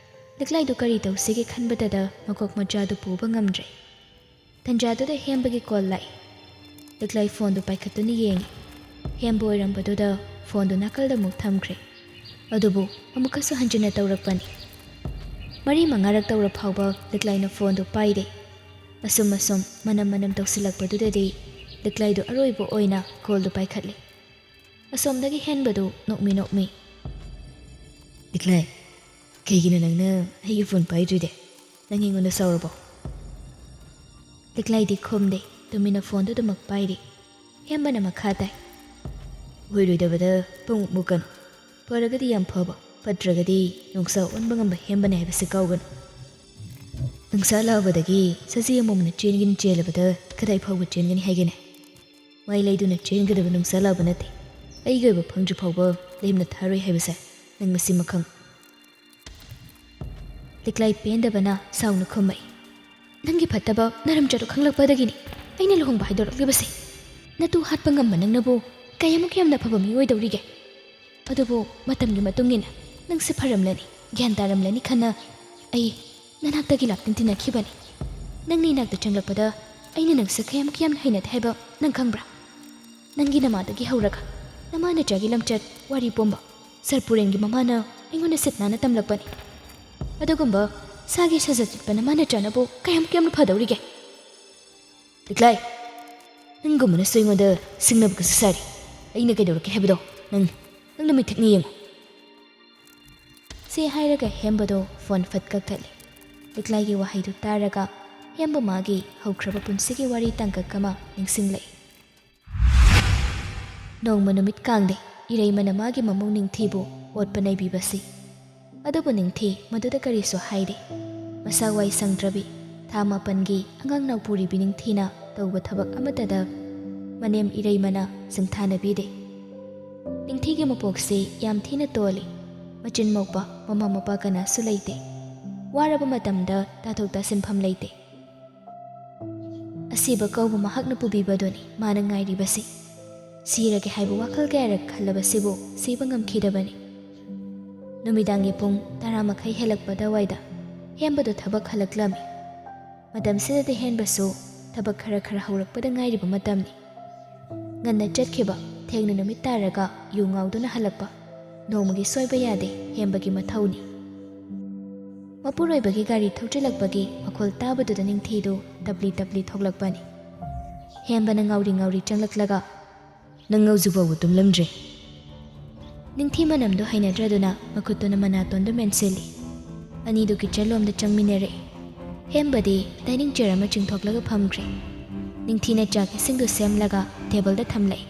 ꯂꯤꯛꯂꯥꯏꯗꯨ ꯀꯔꯤ ꯇꯧꯁꯤꯒꯦ ꯈꯟꯕꯗꯗ ꯃꯀꯣꯛ ꯃꯆꯥꯗꯨ ꯄꯨꯕ ꯉꯝꯗ꯭ꯔꯦ꯫ ꯇꯟꯖꯥꯗꯨꯗ ꯍꯦꯝꯕꯒꯤ ꯀꯣꯜ ꯂꯥꯛꯏ꯫ ꯂꯤꯛꯂꯥꯏ ꯐꯣꯟꯗꯨ ꯄꯥꯏꯈꯠꯇꯨꯅ ꯌꯦꯡꯉꯤ꯫ ꯍꯦꯝꯕ ꯑꯣꯏꯔꯝꯕꯗꯨꯗ ꯐꯣꯟꯗꯨ ꯅꯥꯀꯜꯗ ꯑꯃꯨꯛ ꯊꯝꯈ꯭ꯔꯦ꯫ ꯑꯗꯨꯕꯨ ꯑꯃꯨꯛꯀꯁꯨ ꯍꯟꯖꯤꯟꯅ ꯇꯧꯔꯛꯄꯅꯤ꯫ ꯃꯔꯤ ꯃꯉꯥꯔꯛ ꯇꯧꯔ ꯐꯥꯎꯕ ꯂꯤꯛꯂꯥꯏꯅ ꯐꯣꯟꯗꯨ ꯄꯥꯏꯗꯦ꯫ ꯑꯁꯨꯝ ꯑꯁꯨꯝ ꯃꯅꯝ ꯃꯅꯝ ꯇꯧꯁꯤꯜꯂꯛꯄꯗꯨꯗꯗꯤ ꯂꯤꯛꯂꯥꯏꯗꯨ ꯑꯔꯣꯏꯕ ꯑꯣꯏꯅ ꯀꯣꯜꯗꯨ ꯄꯥꯏꯈꯠꯂꯤ꯫ ꯑꯁꯣꯝꯗꯒꯤ ꯍꯦꯟꯕꯗꯨ ꯅꯣꯛꯃꯤ ꯅꯣꯛꯃꯤ, "ꯂꯤꯛꯂꯥꯏ, ꯀꯩꯒꯤꯅꯣ ꯅꯪꯅ ꯑꯩꯒꯤ ꯐꯣꯟ ꯄꯥꯏꯗ꯭ꯔꯤꯗꯤ? ꯅꯪ ꯑꯩꯉꯣꯟꯗ ꯁꯥꯎꯔꯕꯣ?" ꯂꯤꯛꯂꯥꯏꯗꯤ ꯈꯨꯝꯗꯦ, ꯇꯨꯃꯤꯟꯅ ꯐꯣꯟꯗꯨ ꯑꯗꯨꯃꯛ ꯄꯥꯏꯔꯤ꯫ ꯍꯦꯝꯕꯅ ꯃꯈꯥ ꯇꯥꯏ, "ꯑꯣꯏꯔꯣꯏꯗꯕꯗ ꯄꯨꯡꯃꯨꯛ ꯃꯨꯛꯀꯅꯨ꯫ ꯐꯔꯒꯗꯤ ꯌꯥꯝ ꯐꯕ, ꯐꯠꯇ꯭ꯔꯒꯗꯤ ꯅꯣꯡꯁꯥ ꯑꯣꯟꯕ ꯉꯝꯕ ꯍꯦꯝꯕꯅꯤ ꯍꯥꯏꯕꯁꯤ ꯀꯥꯎꯒꯅꯨ꯫ ꯅꯨꯡꯁꯥ ꯂꯥꯎꯕꯗꯒꯤ ꯁꯖꯤ ꯑꯃꯣꯝꯅ ꯆꯦꯟꯒꯅꯤ ꯆꯦꯜꯂꯕꯗ ꯀꯗꯥꯏ ꯐꯥꯎꯕ ꯆꯦꯟꯒꯅꯤ ꯍꯥꯏꯒꯅꯤ? ꯃꯥꯏ ꯂꯩꯗꯨꯅ ꯆꯦꯟꯒꯗꯕ ꯅꯨꯡꯁꯥ ꯂꯥꯎꯕ ꯅꯠꯇꯦ꯫ ꯑꯩꯒꯤ ꯑꯣꯏꯕ ꯐꯪꯗ꯭ꯔꯤ ꯐꯥꯎꯕ ꯂꯦꯝꯅ ꯊꯥꯔꯣꯏ ꯍꯥꯏꯕꯁꯦ ꯅꯪ ꯃꯁꯤꯃ ꯈꯪ꯫" ꯂꯤꯛꯂꯥꯏ ꯄꯦꯟꯗꯕꯅ ꯁꯥꯎꯅ ꯈꯨꯝꯃꯛꯏ, "ꯅꯪꯒꯤ ꯐꯠꯇꯕ ꯅꯔꯝ ꯆꯠꯂꯨ ꯈꯪꯂꯛꯄꯗꯒꯤꯅꯤ ꯑꯩꯅ ꯂꯨꯍꯣꯡꯕ ꯍꯥꯏꯗꯣꯔꯛꯂꯤꯕꯁꯦ꯫ ꯅꯇꯨ ꯍꯥꯠꯄ ꯉꯝꯕ ꯅꯪꯅꯕꯨ ꯀꯌꯥꯃꯨꯛ ꯌꯥꯝꯅ ꯐꯕ ꯃꯤ ꯑꯣꯏꯗꯧꯔꯤꯒꯦ? ꯑꯗꯨꯕꯨ ꯃꯇꯝꯒꯤ ꯃꯇꯨꯡ ꯏꯟꯅ ꯅꯪꯁꯦ ꯐꯔꯝꯂꯅꯤ, ꯒ꯭ꯌꯥꯟ ꯇꯥꯔꯝꯂꯅꯤ ꯈꯟꯅ ꯑꯩ ꯅꯅꯥꯛꯇꯒꯤ ꯂꯥꯞꯇꯤꯟ ꯇꯤꯟꯅꯈꯤꯕꯅꯤ꯫ ꯅꯪꯅ ꯏꯅꯥꯛꯇ ꯆꯪꯂꯛꯄꯗ ꯑꯩꯅ ꯅꯪꯁꯦ ꯀꯌꯥꯃꯨꯛ ꯌꯥꯝꯅ ꯍꯩꯅꯗꯦ ꯍꯥꯏꯕ ꯅꯪ ꯈꯪꯕ꯭ꯔꯥ? ꯅꯪꯒꯤ ꯅꯃꯥꯗꯒꯤ ꯍꯧꯔꯒ ꯅꯃꯥ ꯅꯆꯥꯒꯤ ꯂꯝꯆꯠ ꯋꯥꯔꯤ ꯄꯨꯝꯕ ꯁꯔꯄꯨꯔꯦꯟꯒꯤ ꯃꯃꯥꯅ ꯑꯩꯉꯣꯟꯗ ꯁꯤꯠ ꯅꯥꯟꯅ ꯇꯝꯂꯛꯄꯅꯤ꯫ ꯑꯗꯨꯒꯨꯝꯕ ꯏꯁꯥꯒꯤ ꯁꯖꯠ ꯆꯤꯠꯄꯅ ꯃꯥ ꯅꯠꯇ꯭ꯔꯅꯕꯨ ꯀꯌꯥꯝ ꯀꯌꯥꯝꯅ ꯐꯗꯧꯔꯤꯒꯦ? ꯂꯤꯛꯂꯥꯏ, ꯅꯪꯒꯨꯝꯕꯅꯁꯨ ꯑꯩꯉꯣꯟꯗ ꯁꯤꯡꯅꯕꯒꯁꯨ ꯁꯥꯔꯤ꯫ ꯑꯩꯅ ꯀꯩꯗꯧꯔꯛꯀꯦ ꯍꯥꯏꯕꯗꯣ ꯅꯪ, ꯅꯪ ꯅꯃꯤꯠꯊꯛꯅ ꯌꯦꯡꯉꯨ꯫ ꯁꯤ ꯍꯥꯏꯔꯒ ꯍꯦꯝꯕꯗꯣ ꯐꯣꯟ ꯐꯠ ꯀꯛꯊꯠꯂꯤ꯫ ꯂꯤꯛꯂꯥꯏꯒꯤ ꯋꯥꯍꯩꯗꯨ ꯇꯥꯔꯒ ꯍꯦꯝꯕ ꯃꯥꯒꯤ ꯍꯧꯈ꯭ꯔꯕ ꯄꯨꯟꯁꯤꯒꯤ ꯋꯥꯔꯤ ꯇꯥꯡꯀꯛ ꯑꯃ ꯅꯤꯡꯁꯤꯡꯂꯛꯏ꯫ ꯅꯣꯡꯃ ꯅꯨꯃꯤꯠ ꯀꯥꯡꯗꯦ ꯏꯔꯩꯃꯅ ꯃꯥꯒꯤ ꯃꯃꯧ ꯅꯤꯡꯊꯤꯕꯨ ꯑꯣꯠꯄ ꯅꯩꯕꯤꯕꯁꯤ꯫ ꯑꯗꯨꯕꯨ ꯅꯤꯡꯊꯤ ꯃꯗꯨꯗ ꯀꯔꯤꯁꯨ ꯍꯥꯏꯗꯦ꯫ ꯃꯁꯥ ꯋꯥꯏ ꯁꯪꯗ꯭ꯔꯕꯤ, ꯊꯥ ꯃꯥꯄꯟꯒꯤ ꯑꯉꯥꯡ ꯅꯥꯎꯄꯨꯔꯤꯕꯤ ꯅꯤꯡꯊꯤꯅ ꯇꯧꯕ ꯊꯕꯛ ꯑꯃꯠꯇꯗ ꯃꯅꯦꯝ ꯏꯔꯩꯃꯅ ꯁꯤꯡꯊꯥꯅꯕꯤꯗꯦ꯫ ꯅꯤꯡꯊꯤꯒꯤ ꯃꯄꯣꯛꯁꯤ ꯌꯥꯝ ꯊꯤꯅ ꯇꯣꯜꯂꯤ꯫ ꯃꯆꯤꯟ ꯃꯧꯄꯥ, ꯃꯃꯥ ꯃꯄꯥ ꯀꯅꯥꯁꯨ ꯂꯩꯇꯦ꯫ ꯋꯥꯔꯕ ꯃꯇꯝꯗ ꯇꯥꯊꯣꯛ ꯇꯥꯁꯤꯟꯐꯝ ꯂꯩꯇꯦ꯫ ꯑꯁꯤꯕ ꯀꯧꯕ ꯃꯍꯥꯛꯅ ꯄꯨꯕꯤꯕꯗꯨꯅꯤ ꯃꯥꯅ ꯉꯥꯏꯔꯤꯕꯁꯤ꯫ ꯁꯤꯔꯒꯦ ꯍꯥꯏꯕ ꯋꯥꯈꯜ ꯀꯌꯥꯔꯛ ꯈꯜꯂꯕꯁꯤꯕꯨ ꯁꯤꯕ ꯉꯝꯈꯤꯗꯕꯅꯤ꯫ ꯅꯨꯃꯤꯗꯥꯡꯒꯤ ꯄꯨꯡ ꯇꯔꯥ ꯃꯈꯥꯏ ꯍꯦꯜꯂꯛꯄ ꯑꯗꯨꯋꯥꯏꯗ ꯍꯦꯝꯕꯗꯨ ꯊꯕꯛ ꯍꯜꯂꯛꯂꯝꯃꯤ꯫ ꯃꯇꯝꯁꯤꯗꯗꯤ ꯍꯦꯝꯕꯁꯨ ꯊꯕꯛ ꯈꯔ ꯈꯔ ꯍꯧꯔꯛꯄꯗ ꯉꯥꯏꯔꯤꯕ ꯃꯇꯝꯅꯤ꯫ ꯉꯟꯅ ꯆꯠꯈꯤꯕ, ꯊꯦꯡꯅ ꯅꯨꯃꯤꯠ ꯇꯥꯔꯒ ꯌꯨ ꯉꯥꯎꯗꯨꯅ ꯍꯜꯂꯛꯄ ꯅꯣꯡꯃꯒꯤ ꯁꯣꯏꯕ ꯌꯥꯗꯦ, ꯍꯦꯝꯕꯒꯤ ꯃꯊꯧꯅꯤ꯫ ꯃꯄꯨꯔꯣꯏꯕꯒꯤ ꯒꯥꯔꯤ ꯊꯧꯆꯤꯜꯂꯛꯄꯒꯤ ꯃꯈꯣꯜ ꯇꯥꯕꯗꯨꯗ ꯅꯤꯡꯊꯤꯗꯨ ꯇꯞꯂꯤ ꯇꯞꯂꯤ ꯊꯣꯛꯂꯛꯄꯅꯤ꯫ ꯍꯦꯝꯕꯅ ꯉꯥꯎꯔꯤ ꯉꯥꯎꯔꯤ ꯆꯪꯂꯛꯂꯒ, "ꯅꯪ ꯍꯧꯖꯤꯛ ꯐꯥꯎꯕ ꯇꯨꯝꯂꯝꯗ꯭ꯔꯤ?" ꯅꯤꯡꯊꯤ ꯃꯅꯝꯗꯨ ꯍꯩꯅꯗ꯭ꯔꯗꯨꯅ ꯃꯈꯨꯠꯇꯨꯅ ꯃꯅꯥꯇꯣꯟꯗꯨ ꯃꯦꯟꯁꯤꯜꯂꯤ꯫ ꯑꯅꯤꯗꯨ ꯀꯤꯠꯆꯟ ꯂꯣꯝꯗ ꯆꯪꯃꯤꯟꯅꯔꯛꯏ꯫ ꯍꯦꯝꯕꯗꯤ ꯗꯥꯏꯅꯤꯡ ꯆꯤꯌꯔ ꯑꯃ ꯆꯤꯡꯊꯣꯛꯂꯒ ꯐꯝꯈ꯭ꯔꯦ꯫ ꯅꯤꯡꯊꯤꯅ ꯆꯥꯛ ꯏꯁꯤꯡꯗꯨ ꯁꯦꯝꯂꯒ ꯇꯦꯕꯜꯗ ꯊꯝꯂꯛꯏ꯫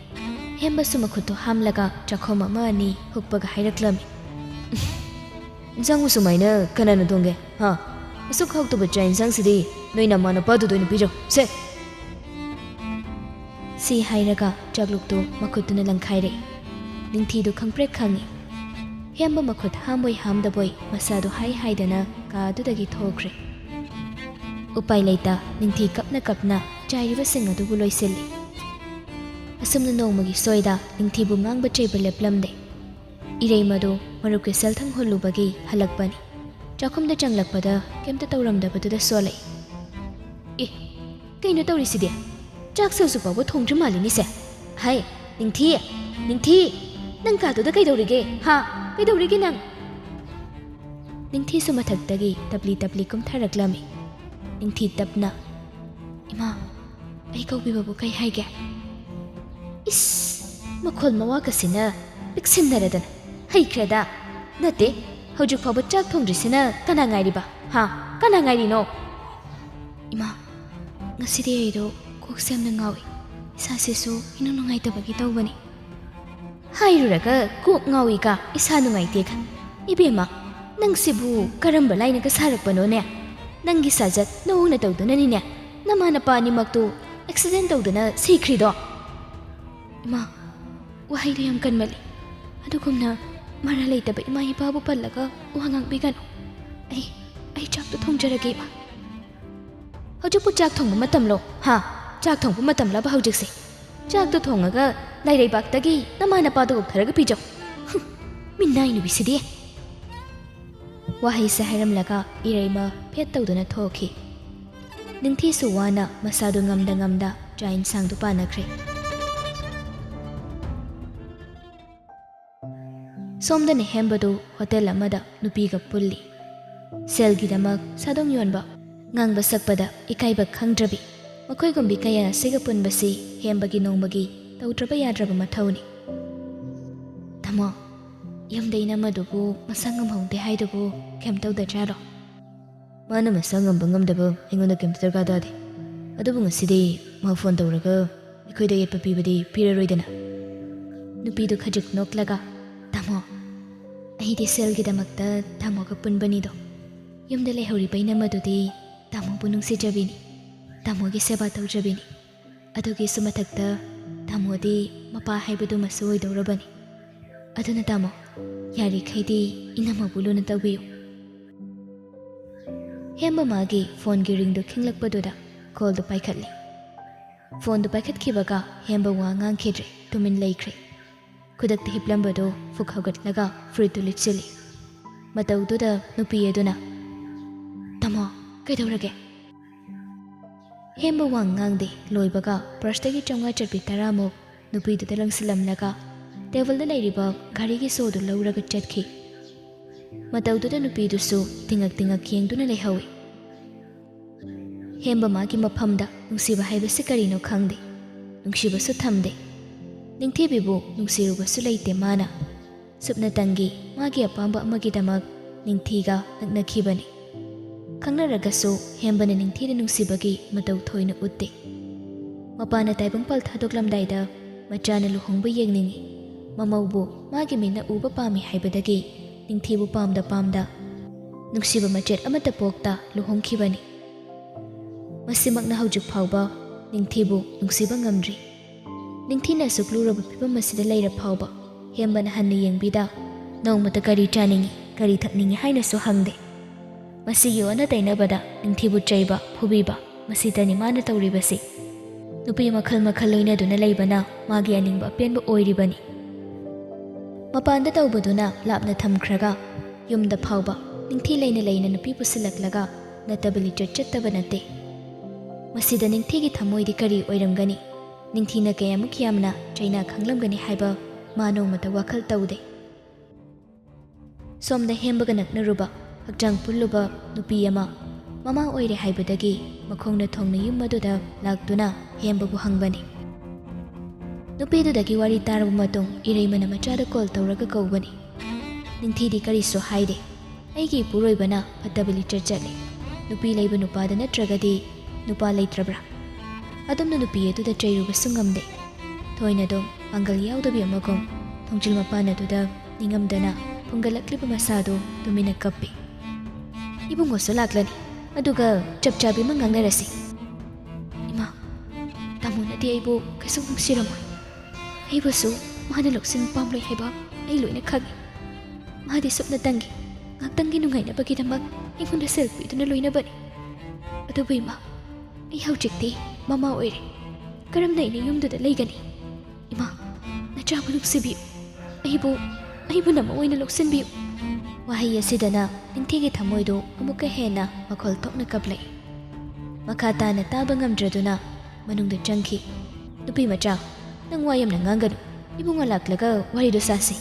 ꯍꯦꯝꯕꯁꯨ ꯃꯈꯨꯠꯇꯨ ꯍꯥꯝꯂꯒ ꯆꯥꯛꯈꯣꯝ ꯑꯃ ꯑꯅꯤ ꯍꯨꯛꯄꯒ ꯍꯥꯏꯔꯛꯂꯝꯃꯤ꯫ "ꯏꯟꯁꯥꯡꯕꯨ ꯁꯨꯃꯥꯏꯅ ꯀꯅꯥꯅ ꯊꯣꯡꯒꯦ? ꯍꯥ? ꯑꯁꯨꯛ ꯍꯥꯎꯇꯕ ꯆꯥꯛ ꯏꯟꯁꯥꯡꯁꯤꯗꯤ ꯅꯣꯏ ꯅꯃꯥ ꯅꯄꯥꯗꯨꯗ ꯑꯣꯏꯅ ꯄꯤꯖꯧ꯫ ꯁꯦ!" ꯁꯤ ꯍꯥꯏꯔꯒ ꯆꯥꯛꯂꯨꯛꯇꯨ ꯃꯈꯨꯠꯇꯨꯅ ꯂꯪꯈꯥꯏꯔꯦ꯫ ꯅꯤꯡꯊꯤꯗꯨ ꯈꯪꯄ꯭ꯔꯦꯛ ꯈꯪꯉꯤ꯫ ꯍꯦꯝꯕ ꯃꯈꯨꯠ ꯍꯥꯝꯕꯣꯏ ꯍꯥꯝꯗꯕꯣꯏ ꯃꯁꯥꯗꯨ ꯍꯥꯏ ꯍꯥꯏꯗꯅ ꯀꯥ ꯑꯗꯨꯗꯒꯤ ꯊꯣꯛꯈ꯭ꯔꯦ꯫ ꯎꯄꯥꯏ ꯂꯩꯇ ꯅꯤꯡꯊꯤ ꯀꯞꯅ ꯀꯞꯅ ꯆꯥꯏꯔꯤꯕꯁꯤꯡ ꯑꯗꯨꯕꯨ ꯂꯣꯏꯁꯤꯜꯂꯤ꯫ ꯑꯁꯨꯝꯅ ꯅꯣꯡꯃꯒꯤ ꯁꯣꯏꯗ ꯅꯤꯡꯊꯤꯕꯨ ꯉꯥꯡꯕ ꯆꯩꯕ ꯂꯦꯞꯂꯝꯗꯦ꯫ ꯏꯔꯩꯃꯗꯨ ꯃꯔꯨꯞꯀꯤ ꯁꯦꯜꯊꯪ ꯍꯨꯜꯂꯨꯕꯒꯤ ꯍꯜꯂꯛꯄꯅꯤ꯫ ꯆꯥꯛꯈꯨꯝꯗ ꯆꯪꯂꯛꯄꯗ ꯀꯩꯝꯇ ꯇꯧꯔꯝꯗꯕꯗꯨꯗ ꯁꯣꯜꯂꯛꯏ꯫ "ꯑꯦ, ꯀꯩꯅꯣ ꯇꯧꯔꯤꯁꯤꯗꯤ? ꯆꯥꯛꯁꯦ ꯍꯧꯖꯤꯛ ꯐꯥꯎꯕ ꯊꯣꯡꯗ꯭ꯔꯤ ꯃꯥꯜꯂꯤꯅꯦꯁꯦ꯫ ꯍꯥꯏ, ꯅꯤꯡꯊꯤ, ꯅꯤꯡꯊꯤ, ꯅꯪ ꯀꯥꯗꯨꯗ ꯀꯩꯗꯧꯔꯤꯒꯦ? ꯍꯥ? ꯀꯩꯗꯧꯔꯤꯒꯦ ꯅꯪ?" ꯅꯤꯡꯊꯤꯁꯨ ꯃꯊꯛꯇꯒꯤ ꯇꯞꯂꯤ ꯇꯞꯂꯤ ꯀꯨꯝꯊꯔꯛꯂꯝꯃꯤ꯫ ꯅꯤꯡꯊꯤ ꯇꯞꯅ, "ꯏꯃꯥ, ꯑꯩ ꯀꯧꯕꯤꯕꯕꯨ ꯀꯩ ꯍꯥꯏꯒꯦ?" ꯏꯁ! ꯃꯈꯣꯜ ꯃꯋꯥꯒꯁꯤꯅ ꯄꯤꯛꯁꯤꯟꯅꯔꯗꯅ꯫ "ꯍꯩꯈ꯭ꯔꯦꯗ! ꯅꯠꯇꯦ, ꯍꯧꯖꯤꯛ ꯐꯥꯎꯕ ꯆꯥꯛ ꯊꯣꯡꯗ꯭ꯔꯤꯁꯤꯅ ꯀꯅꯥ ꯉꯥꯏꯔꯤꯕ? ꯍꯥ? ꯀꯅꯥ ꯉꯥꯏꯔꯤꯅꯣ?" "ꯏꯃꯥ, ꯉꯁꯤꯗꯤ ꯑꯩꯗꯣ ꯀꯣꯛꯁꯦ ꯌꯥꯝꯅ ꯉꯥꯎꯏ꯫ ꯏꯁꯥꯁꯤꯁꯨ ꯏꯅꯨꯡ ꯅꯨꯡꯉꯥꯏꯇꯕꯒꯤ ꯇꯧꯕꯅꯤ꯫" ꯍꯥꯏꯔꯨꯔꯒ ꯀꯣꯛ ꯉꯥꯎꯏꯒ ꯏꯁꯥ ꯅꯨꯡꯉꯥꯏꯇꯦꯒ꯫ ꯏꯕꯦꯝꯃ, ꯅꯪꯁꯤꯕꯨ ꯀꯔꯝꯕ ꯂꯥꯏꯅꯒ ꯁꯥꯔꯛꯄꯅꯣꯅꯦ? ꯅꯪꯒꯤ ꯁꯥꯖꯠ ꯅꯑꯣꯡꯅ ꯇꯧꯗꯨꯅꯅꯤꯅꯦ ꯅꯃꯥ ꯅꯄꯥ ꯑꯅꯤꯃꯛꯇꯨ ꯑꯦꯛꯁꯤꯗꯦꯟ ꯇꯧꯗꯨꯅ ꯁꯤꯈ꯭ꯔꯤꯗꯣ꯫ ꯏꯃꯥ, ꯋꯥꯍꯩꯗꯣ ꯌꯥꯝ ꯀꯟꯃꯜꯂꯤ꯫ ꯑꯗꯨꯒꯨꯝꯅ ꯃꯔꯥ ꯂꯩꯇꯕ ꯏꯃꯥ ꯏꯄꯥꯕꯨ ꯄꯜꯂꯒ ꯋꯥ ꯉꯥꯡꯕꯤꯒꯅꯨ꯫ ꯑꯩ, ꯑꯩ ꯆꯥꯛꯇꯣ ꯊꯣꯡꯖꯔꯒꯦ, ꯏꯃꯥ꯫ ꯍꯧꯖꯤꯛꯄꯨ ꯆꯥꯛ ꯊꯣꯡꯕ ꯃꯇꯝꯂꯣ? ꯍꯥ? ꯆꯥꯛ ꯊꯣꯡꯕ ꯃꯇꯝꯂꯕ ꯍꯧꯖꯤꯛꯁꯦ? ꯆꯥꯛꯇꯣ ꯊꯣꯡꯉꯒ ꯂꯥꯏꯔꯩꯕꯥꯛꯇꯒꯤ ꯅꯃꯥ ꯅꯄꯥꯗꯣ ꯀꯧꯊꯔꯒ ꯄꯤꯖꯧ꯫ ꯍꯨꯝ, ꯃꯤꯅꯥꯏ ꯅꯨꯄꯤꯁꯤꯗꯤ꯫ ꯋꯥꯍꯩꯁꯦ ꯍꯥꯏꯔꯝꯂꯒ ꯏꯔꯩꯃ ꯐꯦꯠ ꯇꯧꯗꯨꯅ ꯊꯣꯛꯈꯤ꯫ ꯅꯤꯡꯊꯤꯁꯨ ꯋꯥꯅ ꯃꯁꯥꯗꯨ ꯉꯝꯗ ꯉꯝꯗ ꯆꯥꯛ ꯏꯟꯁꯥꯡꯗꯨ ꯄꯥꯅꯈ꯭ꯔꯦ꯫ ꯁꯣꯝꯗꯅ ꯍꯦꯝꯕꯗꯨ ꯍꯣꯇꯦꯜ ꯑꯃꯗ ꯅꯨꯄꯤꯒ ꯄꯨꯜꯂꯤ꯫ ꯁꯦꯜꯒꯤꯗꯃꯛ ꯁꯥꯗꯣꯡ ꯌꯣꯟꯕ, ꯉꯥꯡꯕ ꯁꯛꯄꯗ ꯏꯀꯥꯏꯕ ꯈꯪꯗ꯭ꯔꯕꯤ, ꯃꯈꯣꯏꯒꯨꯝꯕꯤ ꯀꯌꯥ ꯑꯁꯤꯒ ꯄꯨꯟꯕꯁꯤ ꯍꯦꯝꯕꯒꯤ ꯅꯣꯡꯃꯒꯤ ꯇꯧꯗ꯭ꯔꯕ ꯌꯥꯗ꯭ꯔꯕ ꯃꯊꯧꯅꯤ꯫ ꯇꯥꯃꯣ, ꯌꯨꯝꯗ ꯏꯅꯝꯃꯗꯨꯕꯨ ꯃꯁꯥ ꯉꯝꯍꯧꯗꯦ ꯍꯥꯏꯗꯨꯕꯨ ꯀꯩꯝ ꯇꯧꯗꯖꯥꯠꯂꯣ? ꯃꯥꯅ ꯃꯁꯥ ꯉꯝꯕ ꯉꯝꯗꯕ ꯑꯩꯉꯣꯟꯗ ꯀꯩꯝꯇ ꯗꯔꯀꯥꯔ ꯇꯥꯗꯦ꯫ ꯑꯗꯨꯕꯨ ꯉꯁꯤꯗꯤ ꯃꯥ ꯐꯣꯟ ꯇꯧꯔꯒ ꯑꯩꯈꯣꯏꯗ ꯌꯦꯠꯄ ꯄꯤꯕꯗꯤ ꯄꯤꯔꯔꯣꯏꯗꯅ꯫ ꯅꯨꯄꯤꯗꯨ ꯈꯖꯤꯛ ꯅꯣꯛꯂꯒ, "ꯇꯥꯃꯣ, ꯑꯩꯗꯤ ꯁꯦꯜꯒꯤꯗꯃꯛꯇ ꯇꯥꯃꯣꯒ ꯄꯨꯟꯕꯅꯤꯗꯣ꯫ ꯌꯨꯝꯗ ꯂꯩꯍꯧꯔꯤꯕ ꯏꯅꯝꯃꯗꯨꯗꯤ ꯇꯥꯃꯣꯕꯨ ꯅꯨꯡꯁꯤꯖꯕꯤꯅꯤ, ꯇꯥꯃꯣꯒꯤ ꯁꯦꯕꯥ ꯇꯧꯖꯕꯤꯅꯤ꯫ ꯑꯗꯨꯒꯤꯁꯨ ꯃꯊꯛꯇ ꯇꯥꯃꯣꯗꯤ ꯃꯄꯥ ꯍꯥꯏꯕꯗꯨꯃꯁꯨ ꯑꯣꯏꯗꯧꯔꯕꯅꯤ꯫ ꯑꯗꯨꯅ ꯇꯥꯃꯣ, ꯌꯥꯔꯤꯈꯩꯗꯤ ꯏꯅꯝꯃꯕꯨ ꯂꯨꯅ ꯇꯧꯕꯤꯌꯨ꯫" ꯍꯦꯝꯕ ꯃꯥꯒꯤ ꯐꯣꯟꯒꯤ ꯔꯤꯡꯗꯨ ꯈꯤꯡꯂꯛꯄꯗꯨꯗ ꯀꯣꯜꯗꯨ ꯄꯥꯏꯈꯠꯂꯤ꯫ ꯐꯣꯟꯗꯨ ꯄꯥꯏꯈꯠꯈꯤꯕꯒ ꯍꯦꯝꯕ ꯋꯥ ꯉꯥꯡꯈꯤꯗ꯭ꯔꯦ, ꯇꯨꯃꯤꯟ ꯂꯩꯈ꯭ꯔꯦ꯫ ꯈꯨꯗꯛꯇ ꯍꯤꯞꯂꯝꯕꯗꯨ ꯐꯨꯛ ꯍꯧꯒꯠꯂꯒ ꯐꯨꯔꯤꯠꯇꯨ ꯂꯤꯠꯁꯤꯜꯂꯤ꯫ ꯃꯇꯧꯗꯨꯗ ꯅꯨꯄꯤ ꯑꯗꯨꯅ, "ꯇꯥꯃꯣ, ꯀꯩꯗꯧꯔꯒꯦ?" ꯍꯦꯝꯕ ꯋꯥ ꯉꯥꯡꯗꯦ꯫ ꯂꯣꯏꯕꯒ ꯄꯔꯁꯇꯒꯤ ꯆꯥꯝꯃꯉꯥ ꯆꯠꯄꯤ ꯇꯔꯥꯃꯨꯛ ꯅꯨꯄꯤꯗꯨꯗ ꯂꯪꯁꯤꯜꯂꯝꯂꯒ ꯇꯦꯕꯜꯗ ꯂꯩꯔꯤꯕ ꯘꯔꯤꯒꯤ ꯁꯣꯗꯨ ꯂꯧꯔꯒ ꯆꯠꯈꯤ꯫ ꯃꯇꯧꯗꯨꯗ ꯅꯨꯄꯤꯗꯨꯁꯨ ꯇꯤꯉꯛ ꯇꯤꯉꯛ ꯌꯦꯡꯗꯨꯅ ꯂꯩꯍꯧꯏ꯫ ꯍꯦꯝꯕ ꯃꯥꯒꯤ ꯃꯐꯝꯗ ꯅꯨꯡꯁꯤꯕ ꯍꯥꯏꯕꯁꯤ ꯀꯔꯤꯅꯣ ꯈꯪꯗꯦ, ꯅꯨꯡꯁꯤꯕꯁꯨ ꯊꯝꯗꯦ꯫ ꯅꯤꯡꯊꯤꯕꯤꯕꯨ ꯅꯨꯡꯁꯤꯔꯨꯕꯁꯨ ꯂꯩꯇꯦ ꯃꯥꯅ꯫ ꯁꯨꯞꯅꯇꯪꯒꯤ ꯃꯥꯒꯤ ꯑꯄꯥꯝꯕ ꯑꯃꯒꯤꯗꯃꯛ ꯅꯤꯡꯊꯤꯒ ꯅꯛꯅꯈꯤꯕꯅꯤ꯫ ꯈꯪꯅꯔꯒꯁꯨ ꯍꯦꯝꯕꯅ ꯅꯤꯡꯊꯤꯗ ꯅꯨꯡꯁꯤꯕꯒꯤ ꯃꯇꯧ ꯊꯣꯏꯅ ꯎꯠꯇꯦ꯫ ꯃꯄꯥꯅ ꯇꯥꯏꯕꯪꯄꯥꯜ ꯊꯥꯗꯣꯛꯂꯝꯗꯥꯏꯗ ꯃꯆꯥꯅ ꯂꯨꯍꯣꯡꯕ ꯌꯦꯡꯅꯤꯡꯏ, ꯃꯃꯧꯕꯨ ꯃꯥꯒꯤ ꯃꯤꯠꯅ ꯎꯕ ꯄꯥꯝꯃꯤ ꯍꯥꯏꯕꯗꯒꯤ ꯅꯤꯡꯊꯤꯕꯨ ꯄꯥꯝꯗ ꯄꯥꯝꯗ ꯅꯨꯡꯁꯤꯕ ꯃꯆꯦꯠ ꯑꯃꯠꯇ ꯄꯣꯛꯇ ꯂꯨꯍꯣꯡꯈꯤꯕꯅꯤ꯫ ꯃꯁꯤꯃꯛꯅ ꯍꯧꯖꯤꯛ ꯐꯥꯎꯕ ꯅꯤꯡꯊꯤꯕꯨ ꯅꯨꯡꯁꯤꯕ ꯉꯝꯗ꯭ꯔꯤ꯫ ꯅꯤꯡꯊꯤꯅ ꯑꯁꯨꯛ ꯂꯨꯔꯕ ꯐꯤꯕꯝ ꯑꯁꯤꯗ ꯂꯩꯔ ꯐꯥꯎꯕ ꯍꯦꯝꯕꯅ ꯍꯟꯅ ꯌꯦꯡꯕꯤꯗ, ꯅꯣꯡꯃꯇ ꯀꯔꯤ ꯆꯥꯅꯤꯡꯏ, ꯀꯔꯤ ꯊꯛꯅꯤꯡꯏ ꯍꯥꯏꯅꯁꯨ ꯍꯪꯗꯦ꯫ ꯃꯁꯤꯒꯤ ꯑꯣꯟꯅ ꯇꯩꯅꯕꯗ ꯅꯤꯡꯊꯤꯕꯨ ꯆꯩꯕ, ꯐꯨꯕꯤꯕ, ꯃꯁꯤꯗꯅꯤ ꯃꯥꯅ ꯇꯧꯔꯤꯕꯁꯤ꯫ ꯅꯨꯄꯤ ꯃꯈꯜ ꯃꯈꯜ ꯂꯣꯏꯅꯗꯨꯅ ꯂꯩꯕꯅ ꯃꯥꯒꯤ ꯑꯅꯤꯡꯕ ꯑꯄꯦꯟꯕ ꯑꯣꯏꯔꯤꯕꯅꯤ꯫ ꯃꯄꯥꯟꯗ ꯇꯧꯕꯗꯨꯅ ꯂꯥꯞꯅ ꯊꯝꯈ꯭ꯔꯒ, ꯌꯨꯝꯗ ꯐꯥꯎꯕ ꯅꯤꯡꯊꯤ ꯂꯩꯅ ꯂꯩꯅ ꯅꯨꯄꯤ ꯄꯨꯁꯤꯜꯂꯛꯂꯒ ꯅꯠꯇꯕ ꯂꯤꯆꯠ ꯆꯠꯇꯕ ꯅꯠꯇꯦ꯫ ꯃꯁꯤꯗ ꯅꯤꯡꯊꯤꯒꯤ ꯊꯃꯣꯏꯗꯤ ꯀꯔꯤ ꯑꯣꯏꯔꯝꯒꯅꯤ? ꯅꯤꯡꯊꯤꯅ ꯀꯌꯥꯃꯨꯛ ꯌꯥꯝꯅ ꯆꯩꯅꯥ ꯈꯪꯂꯝꯒꯅꯤ ꯍꯥꯏꯕ ꯃꯥ ꯅꯣꯡꯃꯇ ꯋꯥꯈꯜ ꯇꯧꯗꯦ꯫ ꯁꯣꯝꯗ ꯍꯦꯝꯕꯒ ꯅꯛꯅꯔꯨꯕ, ꯍꯛꯆꯥꯡ ꯄꯨꯜꯂꯨꯕ ꯅꯨꯄꯤ ꯑꯃ ꯃꯃꯥ ꯑꯣꯏꯔꯦ ꯍꯥꯏꯕꯗꯒꯤ ꯃꯈꯣꯡꯅ ꯊꯣꯡꯅ ꯌꯨꯝ ꯑꯗꯨꯗ ꯂꯥꯛꯇꯨꯅ ꯍꯦꯝꯕꯕꯨ ꯍꯪꯕꯅꯤ꯫ ꯅꯨꯄꯤꯗꯨꯗꯒꯤ ꯋꯥꯔꯤ ꯇꯥꯔꯕ ꯃꯇꯨꯡ ꯏꯔꯩꯃꯅ ꯃꯆꯥꯗ ꯀꯣꯜ ꯇꯧꯔꯒ ꯀꯧꯕꯅꯤ꯫ ꯅꯤꯡꯊꯤꯗꯤ ꯀꯔꯤꯁꯨ ꯍꯥꯏꯗꯦ꯫ ꯑꯩꯒꯤ ꯏꯄꯨꯔꯣꯏꯕꯅ ꯐꯠꯇꯕ ꯂꯤꯆꯠ ꯆꯠꯂꯤ꯫ ꯅꯨꯄꯤ ꯂꯩꯕ ꯅꯨꯄꯥꯗ ꯅꯠꯇ꯭ꯔꯒꯗꯤ ꯅꯨꯄꯥ ꯂꯩꯇ꯭ꯔꯕ꯭ꯔꯥ? ꯑꯗꯨꯝꯅ ꯅꯨꯄꯤ ꯑꯗꯨꯗ ꯆꯩꯔꯨꯕꯁꯨ ꯉꯝꯗꯦ꯫ ꯊꯣꯏꯅ ꯑꯗꯨꯝ ꯄꯥꯡꯒꯜ ꯌꯥꯎꯗꯕꯤ ꯑꯃꯒꯨꯝ ꯊꯣꯡꯖꯤꯜ ꯃꯄꯥꯟ ꯑꯗꯨꯗ ꯅꯤꯡꯉꯝꯗꯅ ꯐꯨꯡꯒꯠꯂꯛꯂꯤꯕ ꯃꯁꯥꯗꯨ ꯇꯨꯃꯤꯟꯅ ꯀꯞꯄꯤ꯫ ꯏꯕꯨꯡꯉꯣꯁꯨ ꯂꯥꯛꯂꯅꯤ, ꯑꯗꯨꯒ ꯆꯞ ꯆꯥꯕꯤ ꯑꯃ ꯉꯥꯡꯅꯔꯁꯤ꯫ ꯏꯃꯥ, ꯇꯥꯃꯣꯅꯗꯤ ꯑꯩꯕꯨ ꯀꯩꯁꯨ ꯅꯨꯡꯁꯤꯔꯝꯃꯣꯏ꯫ ꯑꯩꯕꯨꯁꯨ ꯃꯥꯅ ꯂꯧꯁꯤꯟ ꯄꯥꯝꯂꯣꯏ ꯍꯥꯏꯕ ꯑꯩ ꯂꯣꯏꯅ ꯈꯪꯏ꯫ ꯃꯥꯗꯤ ꯁꯨꯞꯅꯇꯪꯒꯤ, ꯉꯥꯛꯇꯪꯒꯤ ꯅꯨꯡꯉꯥꯏꯅꯕꯒꯤꯗꯃꯛ ꯑꯩꯉꯣꯟꯗ ꯁꯦꯜ ꯄꯤꯗꯨꯅ ꯂꯣꯏꯅꯕꯅꯤ꯫ ꯑꯗꯨꯕꯨ ꯏꯃꯥ, ꯑꯩ ꯍꯧꯖꯤꯛꯇꯤ ꯃꯃꯥ ꯑꯣꯏꯔꯦ꯫ ꯀꯔꯝꯅ ꯑꯩꯅ ꯌꯨꯝꯗꯨꯗ ꯂꯩꯒꯅꯤ? ꯏꯃꯥ, ꯅꯆꯥꯕꯨ ꯅꯨꯡꯁꯤꯕꯤꯌꯨ꯫ ꯑꯩꯕꯨ, ꯑꯩꯕꯨ ꯅꯃꯧ ꯑꯣꯏꯅ ꯂꯧꯁꯤꯟꯕꯤꯌꯨ꯫ ꯋꯥꯍꯩ ꯑꯁꯤꯗꯅ ꯅꯤꯡꯊꯤꯒꯤ ꯊꯃꯣꯏꯗꯨ ꯑꯃꯨꯛꯀ ꯍꯦꯟꯅ ꯃꯈꯣꯜ ꯊꯣꯛꯅ ꯀꯞꯂꯛꯏ꯫ ꯃꯈꯥ ꯇꯥꯅ ꯇꯥꯕ ꯉꯝꯗ꯭ꯔꯗꯨꯅ ꯃꯅꯨꯡꯗ ꯆꯪꯈꯤ꯫ ꯅꯨꯄꯤ ꯃꯆꯥ, ꯅꯪ ꯋꯥ ꯌꯥꯝꯅ ꯉꯥꯡꯒꯅꯨ꯫ ꯏꯕꯨꯡꯉꯣ ꯂꯥꯛꯂꯒ ꯋꯥꯔꯤꯗꯨ ꯁꯥꯁꯤ꯫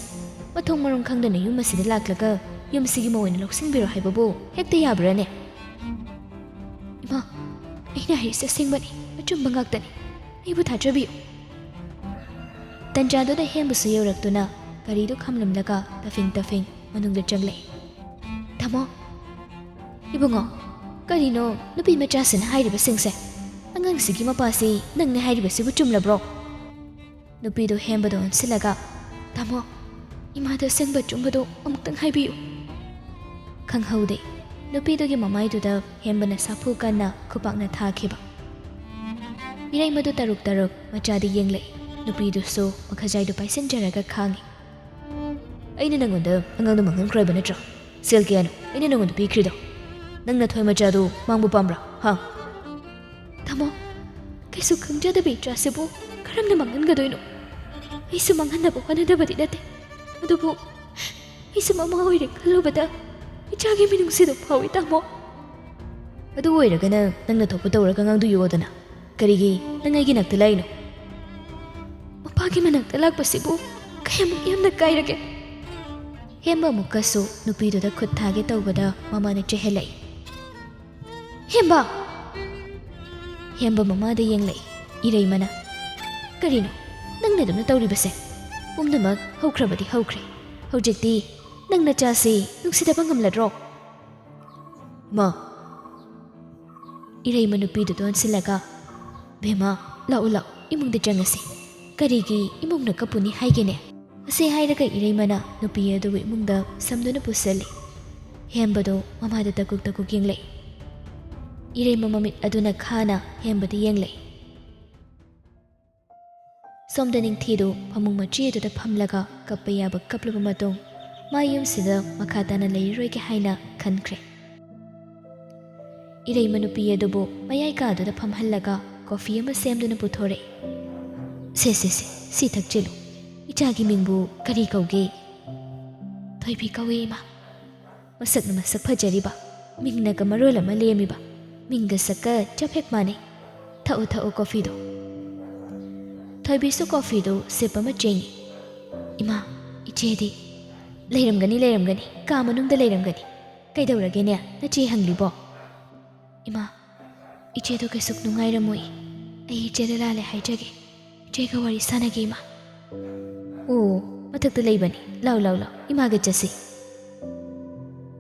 ꯃꯊꯣꯡ ꯃꯔꯝ ꯈꯪꯗꯅ ꯌꯨꯝ ꯑꯁꯤꯗ ꯂꯥꯛꯂꯒ ꯌꯨꯝꯁꯤꯒꯤ ꯃꯧ ꯑꯣꯏꯅ ꯂꯧꯁꯤꯟꯕꯤꯔꯣ ꯍꯥꯏꯕꯕꯨ ꯍꯦꯛꯇ ꯌꯥꯕ꯭ꯔꯥꯅꯦ? ꯏꯃꯥ, ꯑꯩꯅ ꯍꯥꯏꯔꯤꯁꯦ ꯑꯁꯦꯡꯕꯅꯤ, ꯑꯆꯨꯝꯕ ꯉꯥꯛꯇꯅꯤ꯫ ꯑꯩꯕꯨ ꯊꯥꯖꯕꯤꯌꯨ꯫ ꯇꯟꯖꯥꯗꯨꯗ ꯍꯦꯝꯕꯁꯨ ꯌꯧꯔꯛꯇꯨꯅ ꯒꯥꯔꯤꯗꯨ ꯈꯥꯝꯂꯝꯂꯒ ꯇꯐꯤꯡ ꯇꯐꯤꯡ ꯃꯅꯨꯡꯗ ꯆꯪꯂꯛꯏ꯫ "ꯇꯥꯃꯣ, ꯏꯕꯨꯡꯉꯣ, ꯀꯔꯤꯅꯣ ꯅꯨꯄꯤ ꯃꯆꯥꯁꯤꯅ ꯍꯥꯏꯔꯤꯕꯁꯤꯡꯁꯦ? ꯑꯉꯥꯡꯁꯤꯒꯤ ꯃꯄꯥꯁꯤ ꯅꯪꯅꯦ ꯍꯥꯏꯔꯤꯕꯁꯤꯕꯨ ꯆꯨꯝꯂꯕ꯭ꯔꯣ?" ꯅꯨꯄꯤꯗꯨ ꯍꯦꯝꯕꯗ ꯑꯣꯟꯁꯤꯜꯂꯒ, "ꯇꯥꯃꯣ, ꯏꯃꯥꯗ ꯑꯁꯦꯡꯕ ꯑꯆꯨꯝꯕꯗꯨ ꯑꯃꯨꯛꯇꯪ ꯍꯥꯏꯕꯤꯌꯨ꯫" ꯈꯪꯍꯧꯗꯦ, ꯅꯨꯄꯤꯗꯨꯒꯤ ꯃꯃꯥꯏꯗꯨꯗ ꯍꯦꯝꯕꯅ ꯁꯥꯐꯨ ꯀꯟꯅ ꯈꯨꯄꯥꯛꯅ ꯊꯥꯈꯤꯕ꯫ ꯃꯤꯔꯩ ꯃꯗꯨ ꯇꯔꯨꯛ ꯇꯔꯨꯛ ꯃꯆꯥꯗꯤ ꯌꯦꯡꯂꯛꯏ꯫ ꯅꯨꯄꯤꯗꯨꯁꯨ ꯃꯈꯖꯥꯏꯗꯨ ꯄꯥꯏꯁꯤꯟꯖꯔꯒ ꯈꯥꯡꯉꯤ꯫ "ꯑꯩꯅ ꯅꯪꯉꯣꯟꯗ ꯑꯉꯥꯡꯗꯣ ꯃꯥꯡꯍꯟꯈ꯭ꯔꯣ ꯍꯥꯏꯕ ꯅꯠꯇ꯭ꯔꯣ? ꯁꯦꯜ ꯀꯌꯥꯅꯣ ꯑꯩꯅ ꯅꯪꯉꯣꯟꯗ ꯄꯤꯈ꯭ꯔꯤꯗꯣ? ꯅꯪ ꯅꯊꯣꯏ ꯃꯆꯥꯗꯨ ꯃꯥꯡꯕ ꯄꯥꯝꯕ꯭ꯔꯥ, ꯍꯥ?" "ꯇꯥꯃꯣ, ꯀꯩꯁꯨ ꯈꯪꯖꯗꯕ ꯏꯆꯥꯁꯤꯕꯨ ꯀꯔꯝꯅ ꯃꯥꯡꯍꯟꯒꯗꯣꯏꯅꯣ? ꯑꯩꯁꯨ ꯃꯥꯡꯍꯟꯅꯕ ꯍꯣꯠꯅꯗꯕꯗꯤ ꯅꯠꯇꯦ, ꯑꯗꯨꯕꯨ ꯑꯩꯁꯨ ꯃꯃꯥ ꯑꯣꯏꯔꯦ ꯈꯜꯂꯨꯕꯗ ꯏꯆꯥꯒꯤ ꯃꯤꯅꯨꯡꯁꯤꯗꯣ ꯐꯥꯎꯏ, ꯇꯥꯃꯣ꯫" "ꯑꯗꯨ ꯑꯣꯏꯔꯒꯅ ꯅꯪꯅ ꯊꯣꯛꯄ ꯇꯧꯔꯒ ꯑꯉꯥꯡꯗꯨ ꯌꯣꯛꯑꯣꯗꯅ꯫ ꯀꯔꯤꯒꯤ ꯅꯪ ꯑꯩꯒꯤ ꯅꯥꯛꯇ ꯂꯥꯛꯏꯅꯣ?" "ꯃꯄꯥꯒꯤ ꯃꯅꯥꯛꯇ ꯂꯥꯛꯄꯁꯤꯕꯨ ꯀꯌꯥꯃꯨꯛ ꯌꯥꯝꯅ ꯀꯥꯏꯔꯒꯦ?" ꯍꯦꯝꯕ ꯑꯃꯨꯛꯀꯁꯨ ꯅꯨꯄꯤꯗꯨꯗ ꯈꯨꯠ ꯊꯥꯒꯦ ꯇꯧꯕꯗ ꯃꯃꯥꯅ ꯆꯦꯜꯍꯜꯂꯛꯏ꯫ "ꯍꯦꯝꯕ!" ꯍꯦꯝꯕ ꯃꯃꯥꯗ ꯌꯦꯡꯂꯛꯏ꯫ ꯏꯔꯩꯃꯅ, "ꯀꯔꯤꯅꯣ ꯅꯪꯅ ꯑꯗꯨꯝꯅ ꯇꯧꯔꯤꯕꯁꯦ? ꯄꯨꯝꯅꯃꯛ ꯍꯧꯈ꯭ꯔꯕꯗꯤ ꯍꯧꯈ꯭ꯔꯦ꯫ ꯍꯧꯖꯤꯛꯇꯤ ꯅꯪ ꯅꯆꯥꯁꯤ ꯅꯨꯡꯁꯤꯗꯕ ꯉꯝꯂꯗ꯭ꯔꯣ?" "ꯃꯥ!" ꯏꯔꯩꯃ ꯅꯨꯄꯤꯗꯨꯗ ꯑꯣꯟꯁꯤꯜꯂꯒ, "ꯕꯦꯝꯃ, ꯂꯥꯛꯎ, ꯂꯥꯛꯎ, ꯏꯃꯨꯡꯗ ꯆꯪꯉꯁꯤ꯫ ꯀꯔꯤꯒꯤ ꯏꯃꯨꯡꯅ ꯀꯞꯄꯨꯅꯤ ꯍꯥꯏꯒꯦꯅꯦ?" ꯑꯁꯤ ꯍꯥꯏꯔꯒ ꯏꯔꯩꯃꯅ ꯅꯨꯄꯤ ꯑꯗꯨꯕꯨ ꯏꯃꯨꯡꯗ ꯁꯝꯗꯨꯅ ꯄꯨꯁꯤꯜꯂꯤ꯫ ꯍꯦꯝꯕꯗꯣ ꯃꯃꯥꯗ ꯇꯀꯨꯛ ꯇꯀꯨꯛ ꯌꯦꯡꯂꯛꯏ꯫ ꯏꯔꯩꯃ ꯃꯃꯤꯠ ꯑꯗꯨꯅ ꯈꯥꯅ ꯍꯦꯝꯕꯗ ꯌꯦꯡꯂꯛꯏ꯫ ꯁꯣꯝꯗ ꯅꯤꯡꯊꯤꯗꯨ ꯐꯃꯨꯡ ꯃꯆꯦ ꯑꯗꯨꯗ ꯐꯝꯂꯒ ꯀꯞꯄ ꯌꯥꯕ ꯀꯞꯂꯕ ꯃꯇꯨꯡ, ꯃꯥ ꯌꯨꯝꯁꯤꯗ ꯃꯈꯥ ꯇꯥꯅ ꯂꯩꯔꯔꯣꯏꯒꯦ ꯍꯥꯏꯅ ꯈꯟꯈ꯭ꯔꯦ꯫ ꯏꯔꯩꯃ ꯅꯨꯄꯤ ꯑꯗꯨꯕꯨ ꯃꯌꯥꯏ ꯀꯥꯗꯨꯗ ꯐꯝꯍꯜꯂꯒ ꯀꯣꯐꯤ ꯑꯃ ꯁꯦꯝꯗꯨꯅ ꯄꯨꯊꯣꯔꯛꯏ꯫ "ꯁꯦ, ꯁꯦ, ꯁꯦ, ꯁꯤ ꯊꯛꯆꯤꯜꯂꯨ꯫ ꯏꯆꯥꯒꯤ ꯃꯤꯡꯕꯨ ꯀꯔꯤ ꯀꯧꯒꯦ?" "ꯊꯣꯏꯕꯤ ꯀꯧꯏ, ꯏꯃꯥ꯫" "ꯃꯁꯛꯅ ꯃꯁꯛ ꯐꯖꯔꯤꯕ, ꯃꯤꯡꯅꯒ ꯃꯔꯣꯜ ꯑꯃ ꯂꯦꯝꯃꯤꯕ, ꯃꯤꯡꯒ ꯁꯛꯀ ꯆꯞ ꯍꯦꯛ ꯃꯥꯟꯅꯩ꯫ ꯊꯛꯎ, ꯊꯛꯎ ꯀꯣꯐꯤꯗꯣ꯫" ꯊꯣꯏꯕꯤꯁꯨ ꯀꯣꯐꯤꯗꯨ ꯁꯤꯞ ꯑꯃ ꯆꯤꯡꯏ꯫ "ꯏꯃꯥ, ꯏꯆꯦꯗꯤ?" "ꯂꯩꯔꯝꯒꯅꯤ, ꯂꯩꯔꯝꯒꯅꯤ, ꯀꯥ ꯃꯅꯨꯡꯗ ꯂꯩꯔꯝꯒꯅꯤ꯫ ꯀꯩꯗꯧꯔꯒꯦꯅꯦ? ꯅꯆꯦ ꯍꯪꯂꯤꯕꯣ?" "ꯏꯃꯥ, ꯏꯆꯦꯗꯣ ꯀꯩꯁꯨ ꯅꯨꯡꯉꯥꯏꯔꯝꯃꯣꯏ꯫ ꯑꯩ ꯏꯆꯦꯗ ꯂꯥꯜꯂꯦ ꯍꯥꯏꯖꯒꯦ꯫ ꯏꯆꯦꯒ ꯋꯥꯔꯤ ꯁꯥꯟꯅꯒꯦ, ꯏꯃꯥ꯫" "ꯑꯣ, ꯃꯊꯛꯇ ꯂꯩꯕꯅꯤ꯫ ꯂꯥꯎ, ꯂꯥꯎ, ꯂꯥꯎ, ꯏꯃꯥꯒ ꯆꯠꯁꯤ꯫"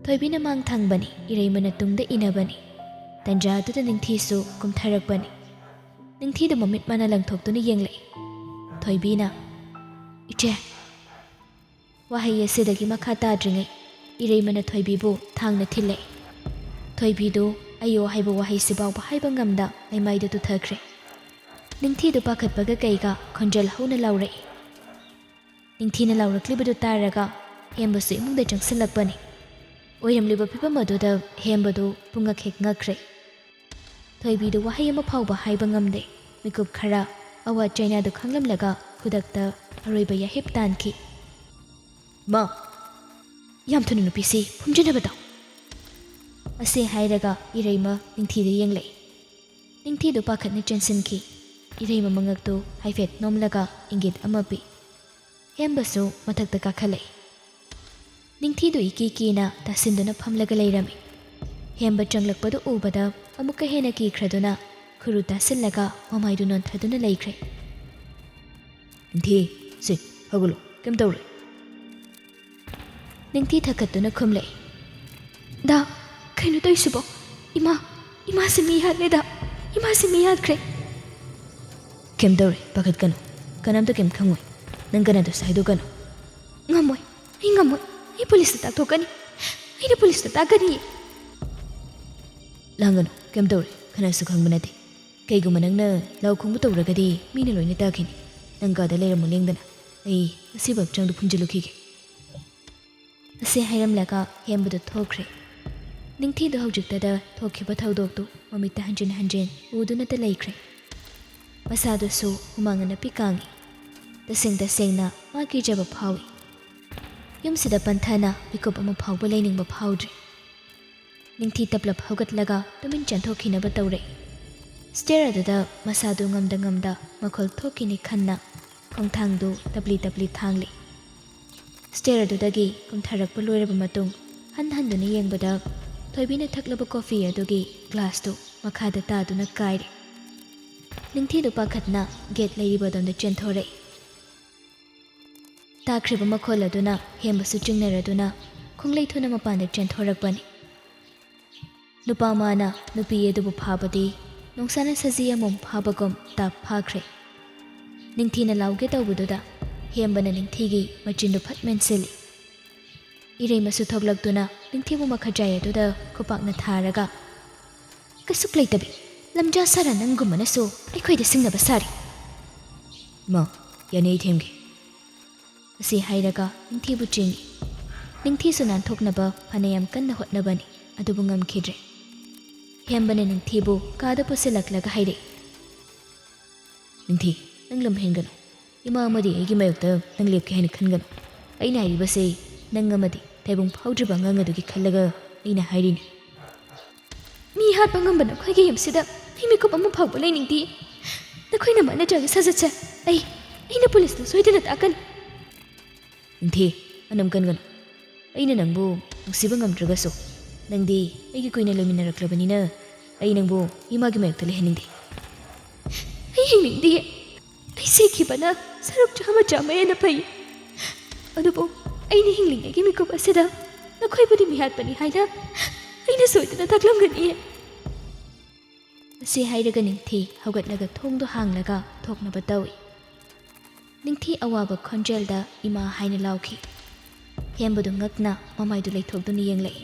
ꯊꯣꯏꯕꯤꯅ ꯃꯥꯡ ꯊꯪꯕꯅꯤ, ꯏꯔꯩꯃꯅ ꯇꯨꯡꯗ ꯏꯟꯅꯕꯅꯤ꯫ ꯇꯟꯖꯥꯗꯨꯗ ꯅꯤꯡꯊꯤꯁꯨ ꯀꯨꯝꯊꯔꯛꯄꯅꯤ꯫ ꯅꯤꯡꯊꯤꯗꯨ ꯃꯃꯤꯠ ꯃꯥꯅ ꯂꯪꯊꯣꯛꯇꯨꯅ ꯌꯦꯡꯂꯛꯏ꯫ ꯊꯣꯏꯕꯤꯅ, "ꯏꯆꯦ꯫" ꯋꯥꯍꯩ ꯑꯁꯤꯗꯒꯤ ꯃꯈꯥ ꯇꯥꯗ꯭ꯔꯤꯉꯩ ꯏꯔꯩꯃꯅ ꯊꯣꯏꯕꯤꯕꯨ ꯊꯥꯡꯅ ꯊꯤꯜꯂꯛꯏ꯫ ꯊꯣꯏꯕꯤꯗꯨ "ꯑꯌꯣ" ꯍꯥꯏꯕ ꯋꯥꯍꯩꯁꯤ ꯐꯥꯎꯕ ꯍꯥꯏꯕ ꯉꯝꯗ ꯂꯩꯃꯥꯏꯗ ꯇꯨꯊꯈ꯭ꯔꯦ꯫ ꯅꯤꯡꯊꯤꯗꯨ ꯄꯥꯈꯠꯄꯒ ꯀꯩꯒ ꯈꯣꯟꯖꯦꯜ ꯍꯧꯅ ꯂꯥꯎꯔꯛꯏ꯫ ꯅꯤꯡꯊꯤꯅ ꯂꯥꯎꯔꯛꯂꯤꯕꯗꯨ ꯇꯥꯔꯒ ꯍꯦꯝꯕꯁꯨ ꯏꯃꯨꯡꯗ ꯆꯪꯁꯤꯜꯂꯛꯄꯅꯤ꯫ ꯑꯣꯏꯔꯝꯂꯤꯕ ꯐꯤꯕꯝ ꯑꯗꯨꯗ ꯍꯦꯝꯕꯗꯨ ꯄꯨꯡꯉꯛ ꯍꯦꯛ ꯉꯛꯈ꯭ꯔꯦ꯫ ꯊꯣꯏꯕꯤꯗꯨ ꯋꯥꯍꯩ ꯑꯃ ꯐꯥꯎꯕ ꯍꯥꯏꯕ ꯉꯝꯗꯦ꯫ ꯃꯤꯀꯨꯞ ꯈꯔ ꯑꯋꯥ ꯆꯩꯅꯥꯗꯨ ꯈꯪꯂꯝꯂꯒ ꯈꯨꯗꯛꯇ ꯑꯔꯣꯏꯕ ꯌꯥꯍꯤꯞ ꯇꯥꯟꯈꯤ꯫ "ꯃꯥ!" "ꯌꯥꯝ ꯊꯨꯅ ꯅꯨꯄꯤꯁꯤ ꯐꯨꯝꯖꯤꯟꯅꯕ ꯇꯧ꯫" ꯑꯁꯤ ꯍꯥꯏꯔꯒ ꯏꯔꯩꯃ ꯅꯤꯡꯊꯤꯗ ꯌꯦꯡꯂꯛꯏ꯫ ꯅꯤꯡꯊꯤꯗꯨ ꯄꯥꯈꯠꯅ ꯆꯦꯟꯁꯤꯟꯈꯤ꯫ ꯏꯔꯩꯃ ꯃꯉꯛꯇꯨ ꯍꯥꯏꯐꯦꯠ ꯅꯣꯝꯂꯒ ꯏꯪꯒꯤꯠ ꯑꯃ ꯄꯤ꯫ ꯍꯦꯝꯕꯁꯨ ꯃꯊꯛꯇ ꯀꯥꯈꯠꯂꯛꯏ꯫ ꯅꯤꯡꯊꯤꯗꯨ ꯏꯀꯤ ꯀꯤꯅ ꯇꯥꯁꯤꯟꯗꯨꯅ ꯐꯝꯂꯒ ꯂꯩꯔꯝꯃꯤ꯫ ꯍꯦꯝꯕ ꯆꯪꯂꯛꯄꯗꯨ ꯎꯕꯗ ꯑꯃꯨꯛꯀ ꯍꯦꯟꯅ ꯀꯤꯈ꯭ꯔꯗꯨꯅ ꯈꯨꯔꯨ ꯇꯥꯁꯤꯜꯂꯒ ꯃꯃꯥꯏꯗꯨ ꯅꯣꯟꯊꯗꯨꯅ ꯂꯩꯈ꯭ꯔꯦ꯫ "ꯅꯤꯡꯊꯤ, ꯁꯦ, ꯍꯧꯒꯠꯂꯣ, ꯀꯩꯝ ꯇꯧꯔꯣꯏ꯫" ꯅꯤꯡꯊꯤ ꯊꯛꯀꯠꯇꯨꯅ ꯈꯨꯝꯂꯛꯏ꯫ "ꯗꯥ, ꯀꯩꯅꯣ ꯇꯧꯔꯤꯁꯤꯕꯣ? ꯏꯃꯥ, ꯏꯃꯥꯁꯤ ꯃꯤ ꯍꯥꯠꯂꯦꯗ, ꯏꯃꯥꯁꯤ ꯃꯤ ꯍꯥꯠꯈ꯭ꯔꯦ꯫" "ꯀꯩꯝ ꯇꯧꯔꯣꯏ, ꯄꯥꯈꯠꯀꯅꯨ꯫ ꯀꯅꯥꯝꯇ ꯀꯩꯝ ꯈꯪꯉꯣꯏ꯫ ꯅꯪ ꯀꯅꯥꯗꯁꯨ ꯍꯥꯏꯗꯣꯛꯀꯅꯨ꯫" "ꯉꯝꯃꯣꯏ, ꯑꯩ ꯉꯝꯃꯣꯏ꯫ ꯑꯩ ꯄꯨꯂꯤꯁꯇ ꯇꯥꯛꯊꯣꯛꯀꯅꯤ꯫ ꯑꯩꯅ ꯄꯨꯂꯤꯁꯇ ꯇꯥꯛꯀꯅꯤ꯫" "ꯂꯥꯡꯒꯅꯨ, ꯀꯩꯝ ꯇꯧꯔꯣꯏ꯫ ꯀꯅꯥꯁꯨ ꯈꯪꯕ ꯅꯠꯇꯦ꯫ ꯀꯩꯒꯨꯝꯕ ꯅꯪꯅ ꯂꯥꯎ ꯈꯣꯡꯕ ꯇꯧꯔꯒꯗꯤ ꯃꯤꯅ ꯂꯣꯏꯅ ꯇꯥꯈꯤꯅꯤ꯫ ꯅꯪ ꯀꯥꯗ ꯂꯩꯔꯝꯃꯨ ꯂꯦꯡꯗꯅ꯫ ꯑꯩ ꯑꯁꯤꯕ ꯍꯛꯆꯥꯡꯗꯨ ꯐꯨꯝꯖꯤꯜꯂꯨꯈꯤꯒꯦ꯫" ꯑꯁꯤ ꯍꯥꯏꯔꯝꯂꯒ ꯍꯦꯝꯕꯗꯨ ꯊꯣꯛꯈ꯭ꯔꯦ꯫ ꯅꯤꯡꯊꯤꯗꯨ ꯍꯧꯖꯤꯛꯇꯗ ꯊꯣꯛꯈꯤꯕ ꯊꯧꯗꯣꯛꯇꯨ ꯃꯃꯤꯠꯇ ꯍꯟꯖꯤꯟ ꯍꯟꯖꯤꯟ ꯎꯗꯨꯅꯇ ꯂꯩꯈ꯭ꯔꯦ꯫ ꯃꯁꯥꯗꯨꯁꯨ ꯍꯨꯃꯥꯡ ꯑꯅꯞꯄꯤ ꯀꯥꯡꯏ꯫ ꯇꯁꯦꯡ ꯇꯁꯦꯡꯅ ꯃꯥ ꯀꯤꯖꯕ ꯐꯥꯎꯏ꯫ ꯌꯨꯝꯁꯤꯗ ꯄꯟꯊꯅ ꯃꯤꯀꯨꯞ ꯑꯃ ꯐꯥꯎꯕ ꯂꯩꯅꯤꯡꯕ ꯐꯥꯎꯗ꯭ꯔꯤ꯫ ꯅꯤꯡꯊꯤ ꯇꯞꯂꯞ ꯍꯧꯒꯠꯂꯒ ꯇꯨꯃꯤꯟ ꯆꯦꯟꯊꯣꯛꯈꯤꯅꯕ ꯇꯧꯔꯦ꯫ ꯁ꯭ꯇꯦꯌꯔ ꯑꯗꯨꯗ ꯃꯁꯥꯗꯨ ꯉꯝꯗ ꯉꯝꯗ ꯃꯈꯣꯜ ꯊꯣꯛꯈꯤꯅꯤ ꯈꯟꯅ ꯈꯣꯡꯊꯥꯡꯗꯨ ꯇꯞꯂꯤ ꯇꯞꯂꯤ ꯊꯥꯡꯂꯤ꯫ ꯁ꯭ꯇꯦꯌꯔ ꯑꯗꯨꯗꯒꯤ ꯀꯨꯝꯊꯔꯛꯄ ꯂꯣꯏꯔꯕ ꯃꯇꯨꯡ, ꯍꯟ ꯍꯟꯗꯨꯅ ꯌꯦꯡꯕꯗ ꯊꯣꯏꯕꯤꯅ ꯊꯛꯂꯕ ꯀꯣꯐꯤ ꯑꯗꯨꯒꯤ ꯒ꯭ꯂꯥꯁꯇꯨ ꯃꯈꯥꯗ ꯇꯥꯗꯨꯅ ꯀꯥꯏꯔꯦ꯫ ꯅꯤꯡꯊꯤꯗꯨ ꯄꯥꯈꯠꯅ ꯒꯦꯠ ꯂꯩꯔꯤꯕ ꯑꯗꯣꯝꯗ ꯆꯦꯟꯊꯣꯔꯛꯏ꯫ ꯇꯥꯈ꯭ꯔꯤꯕ ꯃꯈꯣꯜ ꯑꯗꯨꯅ ꯍꯦꯝꯕꯁꯨ ꯆꯤꯡꯅꯔꯗꯨꯅ ꯈꯣꯡꯂꯩ ꯊꯨꯅ ꯃꯄꯥꯟꯗ ꯆꯦꯟꯊꯣꯔꯛꯄꯅꯤ꯫ ꯅꯨꯄꯥ ꯃꯥꯅ ꯅꯨꯄꯤ ꯑꯗꯨꯕꯨ ꯐꯥꯕꯗꯤ ꯅꯣꯡꯁꯥꯅ ꯁꯖꯤ ꯑꯃꯣꯝ ꯐꯥꯕꯒꯨꯝ ꯇꯥꯞ ꯐꯥꯈ꯭ꯔꯦ꯫ ꯅꯤꯡꯊꯤꯅ ꯂꯥꯎꯒꯦ ꯇꯧꯕꯗꯨꯗ ꯍꯦꯝꯕꯅ ꯅꯤꯡꯊꯤꯒꯤ ꯃꯆꯤꯟꯗꯨ ꯐꯠ ꯃꯦꯟꯁꯤꯜꯂꯤ꯫ ꯏꯔꯩꯃꯁꯨ ꯊꯣꯛꯂꯛꯇꯨꯅ ꯅꯤꯡꯊꯤꯕꯨ ꯃꯈꯖꯥꯏ ꯑꯗꯨꯗ ꯈꯨꯄꯥꯛꯅ ꯊꯥꯔꯒ, "ꯀꯩꯁꯨꯛ ꯂꯩꯇꯕꯤ, ꯂꯝꯖꯥ ꯁꯥꯔ ꯅꯪꯒꯨꯝꯕꯅꯁꯨ ꯑꯩꯈꯣꯏꯗ ꯁꯤꯡꯅꯕ ꯁꯥꯔꯤ꯫ ꯃꯥ, ꯌꯥꯅꯤ, ꯑꯩ ꯊꯦꯝꯒꯦ," ꯑꯁꯤ ꯍꯥꯏꯔꯒ ꯅꯤꯡꯊꯤꯕꯨ ꯆꯤꯡꯏ꯫ ꯅꯤꯡꯊꯤꯁꯨ ꯅꯥꯟꯊꯣꯛꯅꯕ ꯐꯅꯌꯥꯝ ꯀꯟꯅ ꯍꯣꯠꯅꯕꯅꯤ, ꯑꯗꯨꯕꯨ ꯉꯝꯈꯤꯗ꯭ꯔꯦ꯫ ꯍꯦꯝꯕꯅ ꯅꯤꯡꯊꯤꯕꯨ ꯀꯥꯗ ꯄꯨꯁꯤꯜꯂꯛꯂꯒ ꯍꯥꯏꯔꯛꯏ, "ꯅꯤꯡꯊꯤ, ꯅꯪ ꯂꯝ ꯍꯦꯟꯒꯅꯨ꯫ ꯏꯃꯥ ꯑꯃꯗꯤ ꯑꯩꯒꯤ ꯃꯥꯌꯣꯛꯇ ꯅꯪ ꯂꯦꯞꯀꯦ ꯍꯥꯏꯅ ꯈꯟꯒꯅꯨ꯫ ꯑꯩꯅ ꯍꯥꯏꯔꯤꯕꯁꯦ ꯅꯪ ꯑꯃꯗꯤ ꯇꯥꯏꯕꯪ ꯐꯥꯎꯗ꯭ꯔꯤꯕ ꯑꯉꯥꯡ ꯑꯗꯨꯒꯤ ꯈꯜꯂꯒ ꯑꯩꯅ ꯍꯥꯏꯔꯤꯅꯤ꯫ ꯃꯤ ꯍꯥꯠꯄ ꯉꯝꯕ ꯅꯈꯣꯏꯒꯤ ꯌꯨꯝꯁꯤꯗ ꯑꯩ ꯃꯤꯀꯨꯞ ꯑꯃ ꯐꯥꯎꯕ ꯂꯩꯅꯤꯡꯗꯦ꯫ ꯅꯈꯣꯏꯅ ꯃꯥꯅ ꯆꯥꯒꯤ ꯁꯥꯖꯠꯁꯦ ꯑꯩ, ꯑꯩꯅ ꯄꯨꯂꯤꯁꯇ ꯁꯣꯏꯗꯅ ꯇꯥꯛꯀꯅꯤ꯫" "ꯅꯤꯡꯊꯤ, ꯑꯅꯝ ꯀꯟꯒꯅꯨ꯫ ꯑꯩꯅ ꯅꯪꯕꯨ ꯅꯨꯡꯁꯤꯕ ꯉꯝꯗ꯭ꯔꯒꯁꯨ ꯅꯪꯗꯤ ꯑꯩꯒꯤ ꯀꯨꯏꯅ ꯂꯩꯃꯤꯟꯅꯔꯛꯂꯕꯅꯤꯅ ꯑꯩ ꯅꯪꯕꯨ ꯏꯃꯥꯒꯤ ꯃꯥꯌꯣꯛꯇ ꯂꯩꯍꯟꯅꯤꯡꯗꯦ꯫" "ꯑꯩ ꯍꯤꯡꯅꯤꯡꯗꯦ꯫ ꯑꯩ ꯁꯤꯈꯤꯕꯅ ꯁꯔꯨꯛ ꯆꯥꯝꯃ ꯆꯥꯝꯃ ꯍꯦꯟꯅ ꯐꯩ꯫ ꯑꯗꯨꯕꯨ ꯑꯩꯅ ꯍꯤꯡꯂꯤꯉꯩꯒꯤ ꯃꯤꯀꯨꯞ ꯑꯁꯤꯗ ꯅꯈꯣꯏꯕꯨꯗꯤ ꯃꯤꯍꯥꯠꯄꯅꯤ ꯍꯥꯏꯅ ꯑꯩꯅ ꯁꯣꯏꯗꯅ ꯇꯥꯛꯂꯝꯒꯅꯤ꯫" ꯑꯁꯤ ꯍꯥꯏꯔꯒ ꯅꯤꯡꯊꯤ ꯍꯧꯒꯠꯂꯒ ꯊꯣꯡꯗꯣ ꯍꯥꯡꯂꯒ ꯊꯣꯛꯅꯕ ꯇꯧꯏ꯫ ꯅꯤꯡꯊꯤ ꯑꯋꯥꯕ ꯈꯣꯟꯖꯦꯜꯗ "ꯏꯃꯥ" ꯍꯥꯏꯅ ꯂꯥꯎꯈꯤ꯫ ꯍꯦꯝꯕꯗꯨ ꯉꯛꯅ ꯃꯃꯥꯏꯗꯨ ꯂꯩꯊꯣꯛꯇꯨꯅ ꯌꯦꯡꯂꯛꯏ꯫